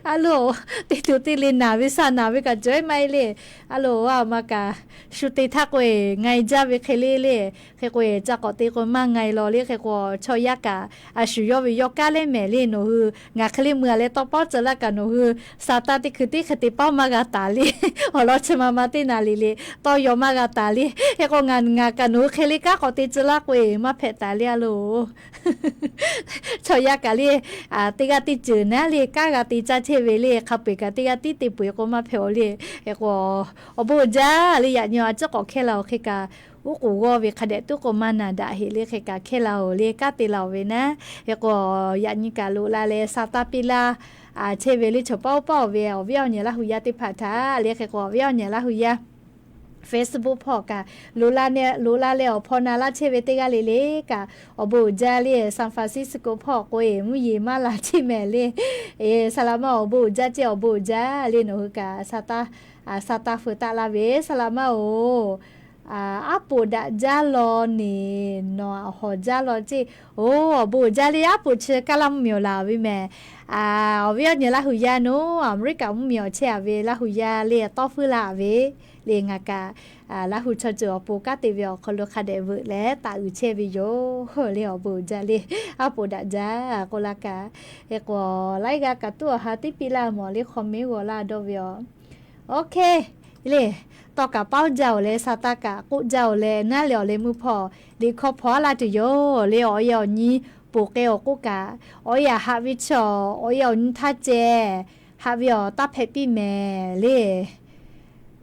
a loˬ, teˇ to teˇ le naˬ ve sa naˬ ve kaꞈ cawˬ e maˇ heˆ le. A loˬ, aˬ ma kaꞈ shu te htaˇ k'o e nga e jaˇ ve hk'e le le. Hk'e k'o e ca k'awꞈ te k'o maˇ nga e law le. Hk'e k'o chaw yaˇ kaꞈ a shu yawˇ ve Yawˇ kaˇ leh mehˍ le nawˬ hui, ngaˬ hk'e le mui-a leh tawˇ pawˉ tcuh laˇ kaꞈ nawˬ hui, sa taˇ teˇ hkui teˇ hk'e te paˉ maˇ g'a taˍ le. Awˬ lawn chi ma ma teˇ naˍ riˍ le tawˇ yaw maˇ g'a taˍ le. Hk'e k'o ngaˬ, ngaˬ kaꞈ nawˬ hui hk'e le kanˉ k'awꞈ te tcuh laˇ k'o-e maˇ hpehꞈ taˍ le a loˬ. Chaw yaˇ kaꞈ le, teˇ g'aˇ teˇ ceuˬ naˉ le kanˉ g'a te caˇ chehˇ ve le, hk'a peu-eˬ kaꞈ teˇ g'aˇ tiˉ te peuˬ-eˬ k'o maˇ hpehꞈ-oˬ le. Hk'e k'o, awˬ bon uiˍ jaˇ le yaꞈ nyi a ciˉ k'awꞈ hkehˇ la-oˬ hk'e kaꞈ, uˉ k'oˍ g'awˇ ve hk'a dehꞈ tuˉ k'o maˇ naˬ daꞈ heꞈ le hk'e kaꞈ hkehˇ la-oˬ le kanˉ te la-oˬ ve naˉ. Hk'e k'o, yaꞈ nyi kaꞈ loꞈ la leh sa taˇ piˇ laˇ chehˇ ve le chaw paˉ oˇ paˉ-oˬ ve awˬ viˉ awˬ nyi Laˇ hu yaˇ teˇ hpaˍ htaꞈ le hk'e k'o awˬ viˉ awˬ nyi Laˇ hu yaˇ Facebook hpawˇ kaꞈ loꞈ la leh awˬ hpaw na laˇ chehˇ ve teˇ g'aˇ le le kaꞈ awˬ bon uiˍ jaˇ le. San Francisco hpawˇ k'o-e mvuhˇ yeˬ maˇ la chehˇ mehˍ le. Saˍ laꞈ ma awˬ bon uiˍ jaˇ ceˇ, awˬ bon uiˍ jaˇ le nawˬ hui kaꞈ sa taˇ feu taˆ laˇ ve saˍ laꞈ ma-oˬ. Aˉ poꞈ daꞈ jaˇ law neˬ nawˬ hawˍ jaˇ law ceˇ. Oˬ, awˬ bon uiˍ jaˇ le aˉ poꞈ chi kaˇ laˇ mvuhˇ miˬ awˬ laˬ ve mehˍ. Awˬ viˉ awˬ nyi Laˇ hu yaˇ naˉ America mvuhˇ miˬ awˬ chehˇ-a ve Laˇ hu yaˇ le tawˇ feuˉ laˇ ve le ngaˬ kaꞈ Laˇ hu chaw ceuˬ awˬ pon kanˉ te ve awˬ hk'aw lo hk'a dehꞈ veuꞈ leh taˍ uiˍ chehˇ ve yoˬ le awˬ bon uiˍ jaˇ le. Aˉ poꞈ daꞈ jaˇ k'oˆ laˇ kaꞈ. Hk'e k'o, laiˉ g'aˇ kaꞈ tuˉ awˬ ha teˇ piˇ laˇ mawˬ le hk'aw mehˉ g'aw laˇ dawˇ ve yoˬ. Oˇ hk'e le, tawˇ kaꞈ paoˇ jaˇ-oˬ leh sa taˇ kaꞈ k'oˆ jaˇ-oˬ leh naˉ leh awˬ leh meuˇ hpawˇ liꞈ hkawˇ hpaw-a laˇ tuˬ yoˬ le. Awˬ e awˬ nyi poˬ k'ai awˬ k'oˆ kaꞈ, awˬ e aꞈ haꞈ ve chaw, awˬ e awˬ nyi htaˇ ceh haꞈ ve awˬ taˇ hpehꞈ piˇ mehˍ le.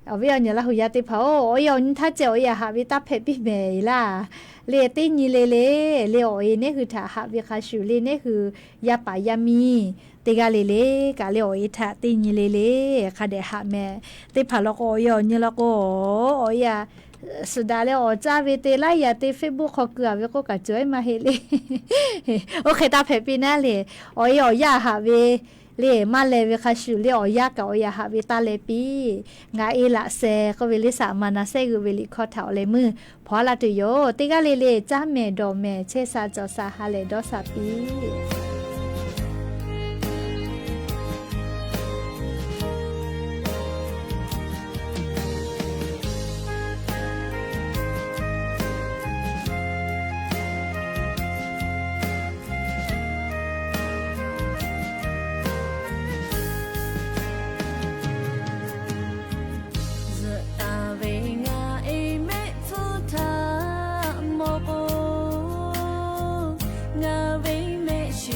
Awˬ viˉ awˬ nyi Laˇ hu yaˇ teˇ hpaˍ-oˬ, awˬ e awˬ nyi htaˇ ceh awˬ e aꞈ haꞈ ve taˇ hpehꞈ piˇ mehˍ laˇ. Le teˇ nyi le le, le awˬ e nehˉ hui htaꞈ haꞈ ve hk'a shuˍ le nehˉ hui yaˇ paˍ yaˇ miˇ teˇ g'aˇ le le kaꞈ le awˬ e htaꞈ teˇ nyi le le hk'a dehꞈ haꞈ mehˍ. Teˇ hpaˍ law k'o awˬ e awˬ nyi law k'o, awˬ e aꞈ suhˍ daꞈ leh awˬ caˇ ve te laiˉ yaꞈ te Facebook hk'aw keu-a ve k'oˆ kaꞈ cawˬ-e maˇ heˆ le. Oˇ hk'e taˇ hpehꞈ piˇ naˉ le. Awˬ e awˬ yaˇ haꞈ ve le maˇ leh ve hk'a shuˍ le awˬ yaˇ kaꞈ awˬ e aꞈ haꞈ ve taˇ leh piˇ. Ngaˬ e laꞈ sheh k'oˆ ve le saˍ ma na shehˆ g'euꞈ ve liꞈ hkawˇ htaꞈ awˬ leh meuˇ hpaw-a laˇ tuˬ yoˬ. Teˇ g'aˇ le le caˇ mehˍ dawˬ mehˍ chehˇ sha cawˬ sha ha lehˬ dawˇ sha piˇ. Zuhꞈ taˍ ve ngaˬ e mehˆ hpfuhˇ htaꞈ mawˬ k'o, ngaˬ ve mehˆ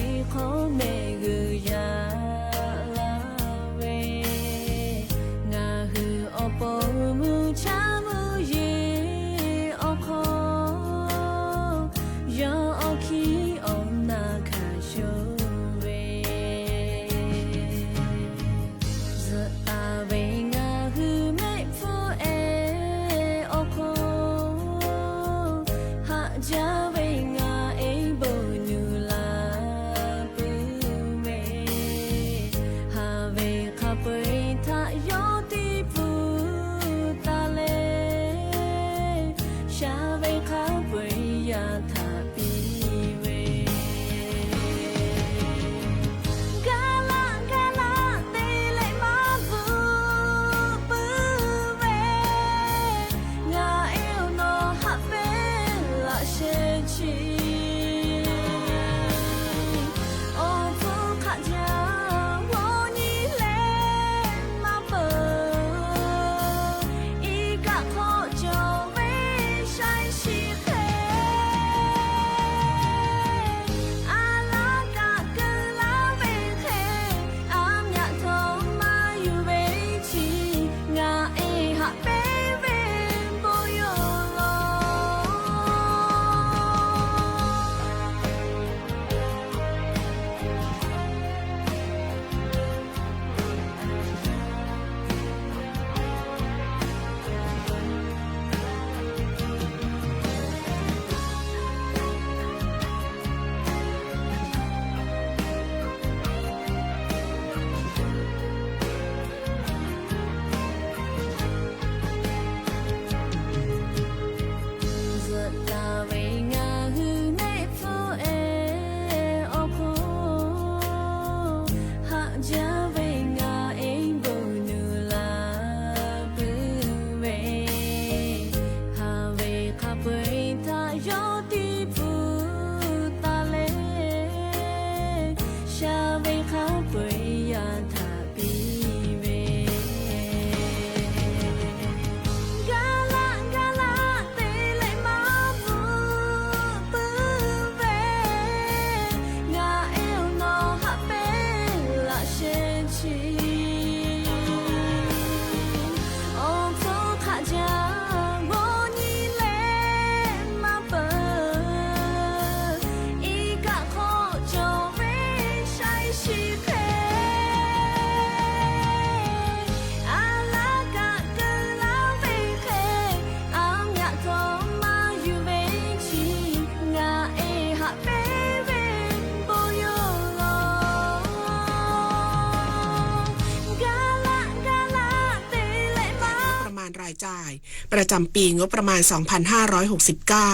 ประจำปีงบประมาณ สองพันห้าร้อยหกสิบเก้า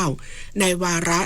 ในวาระ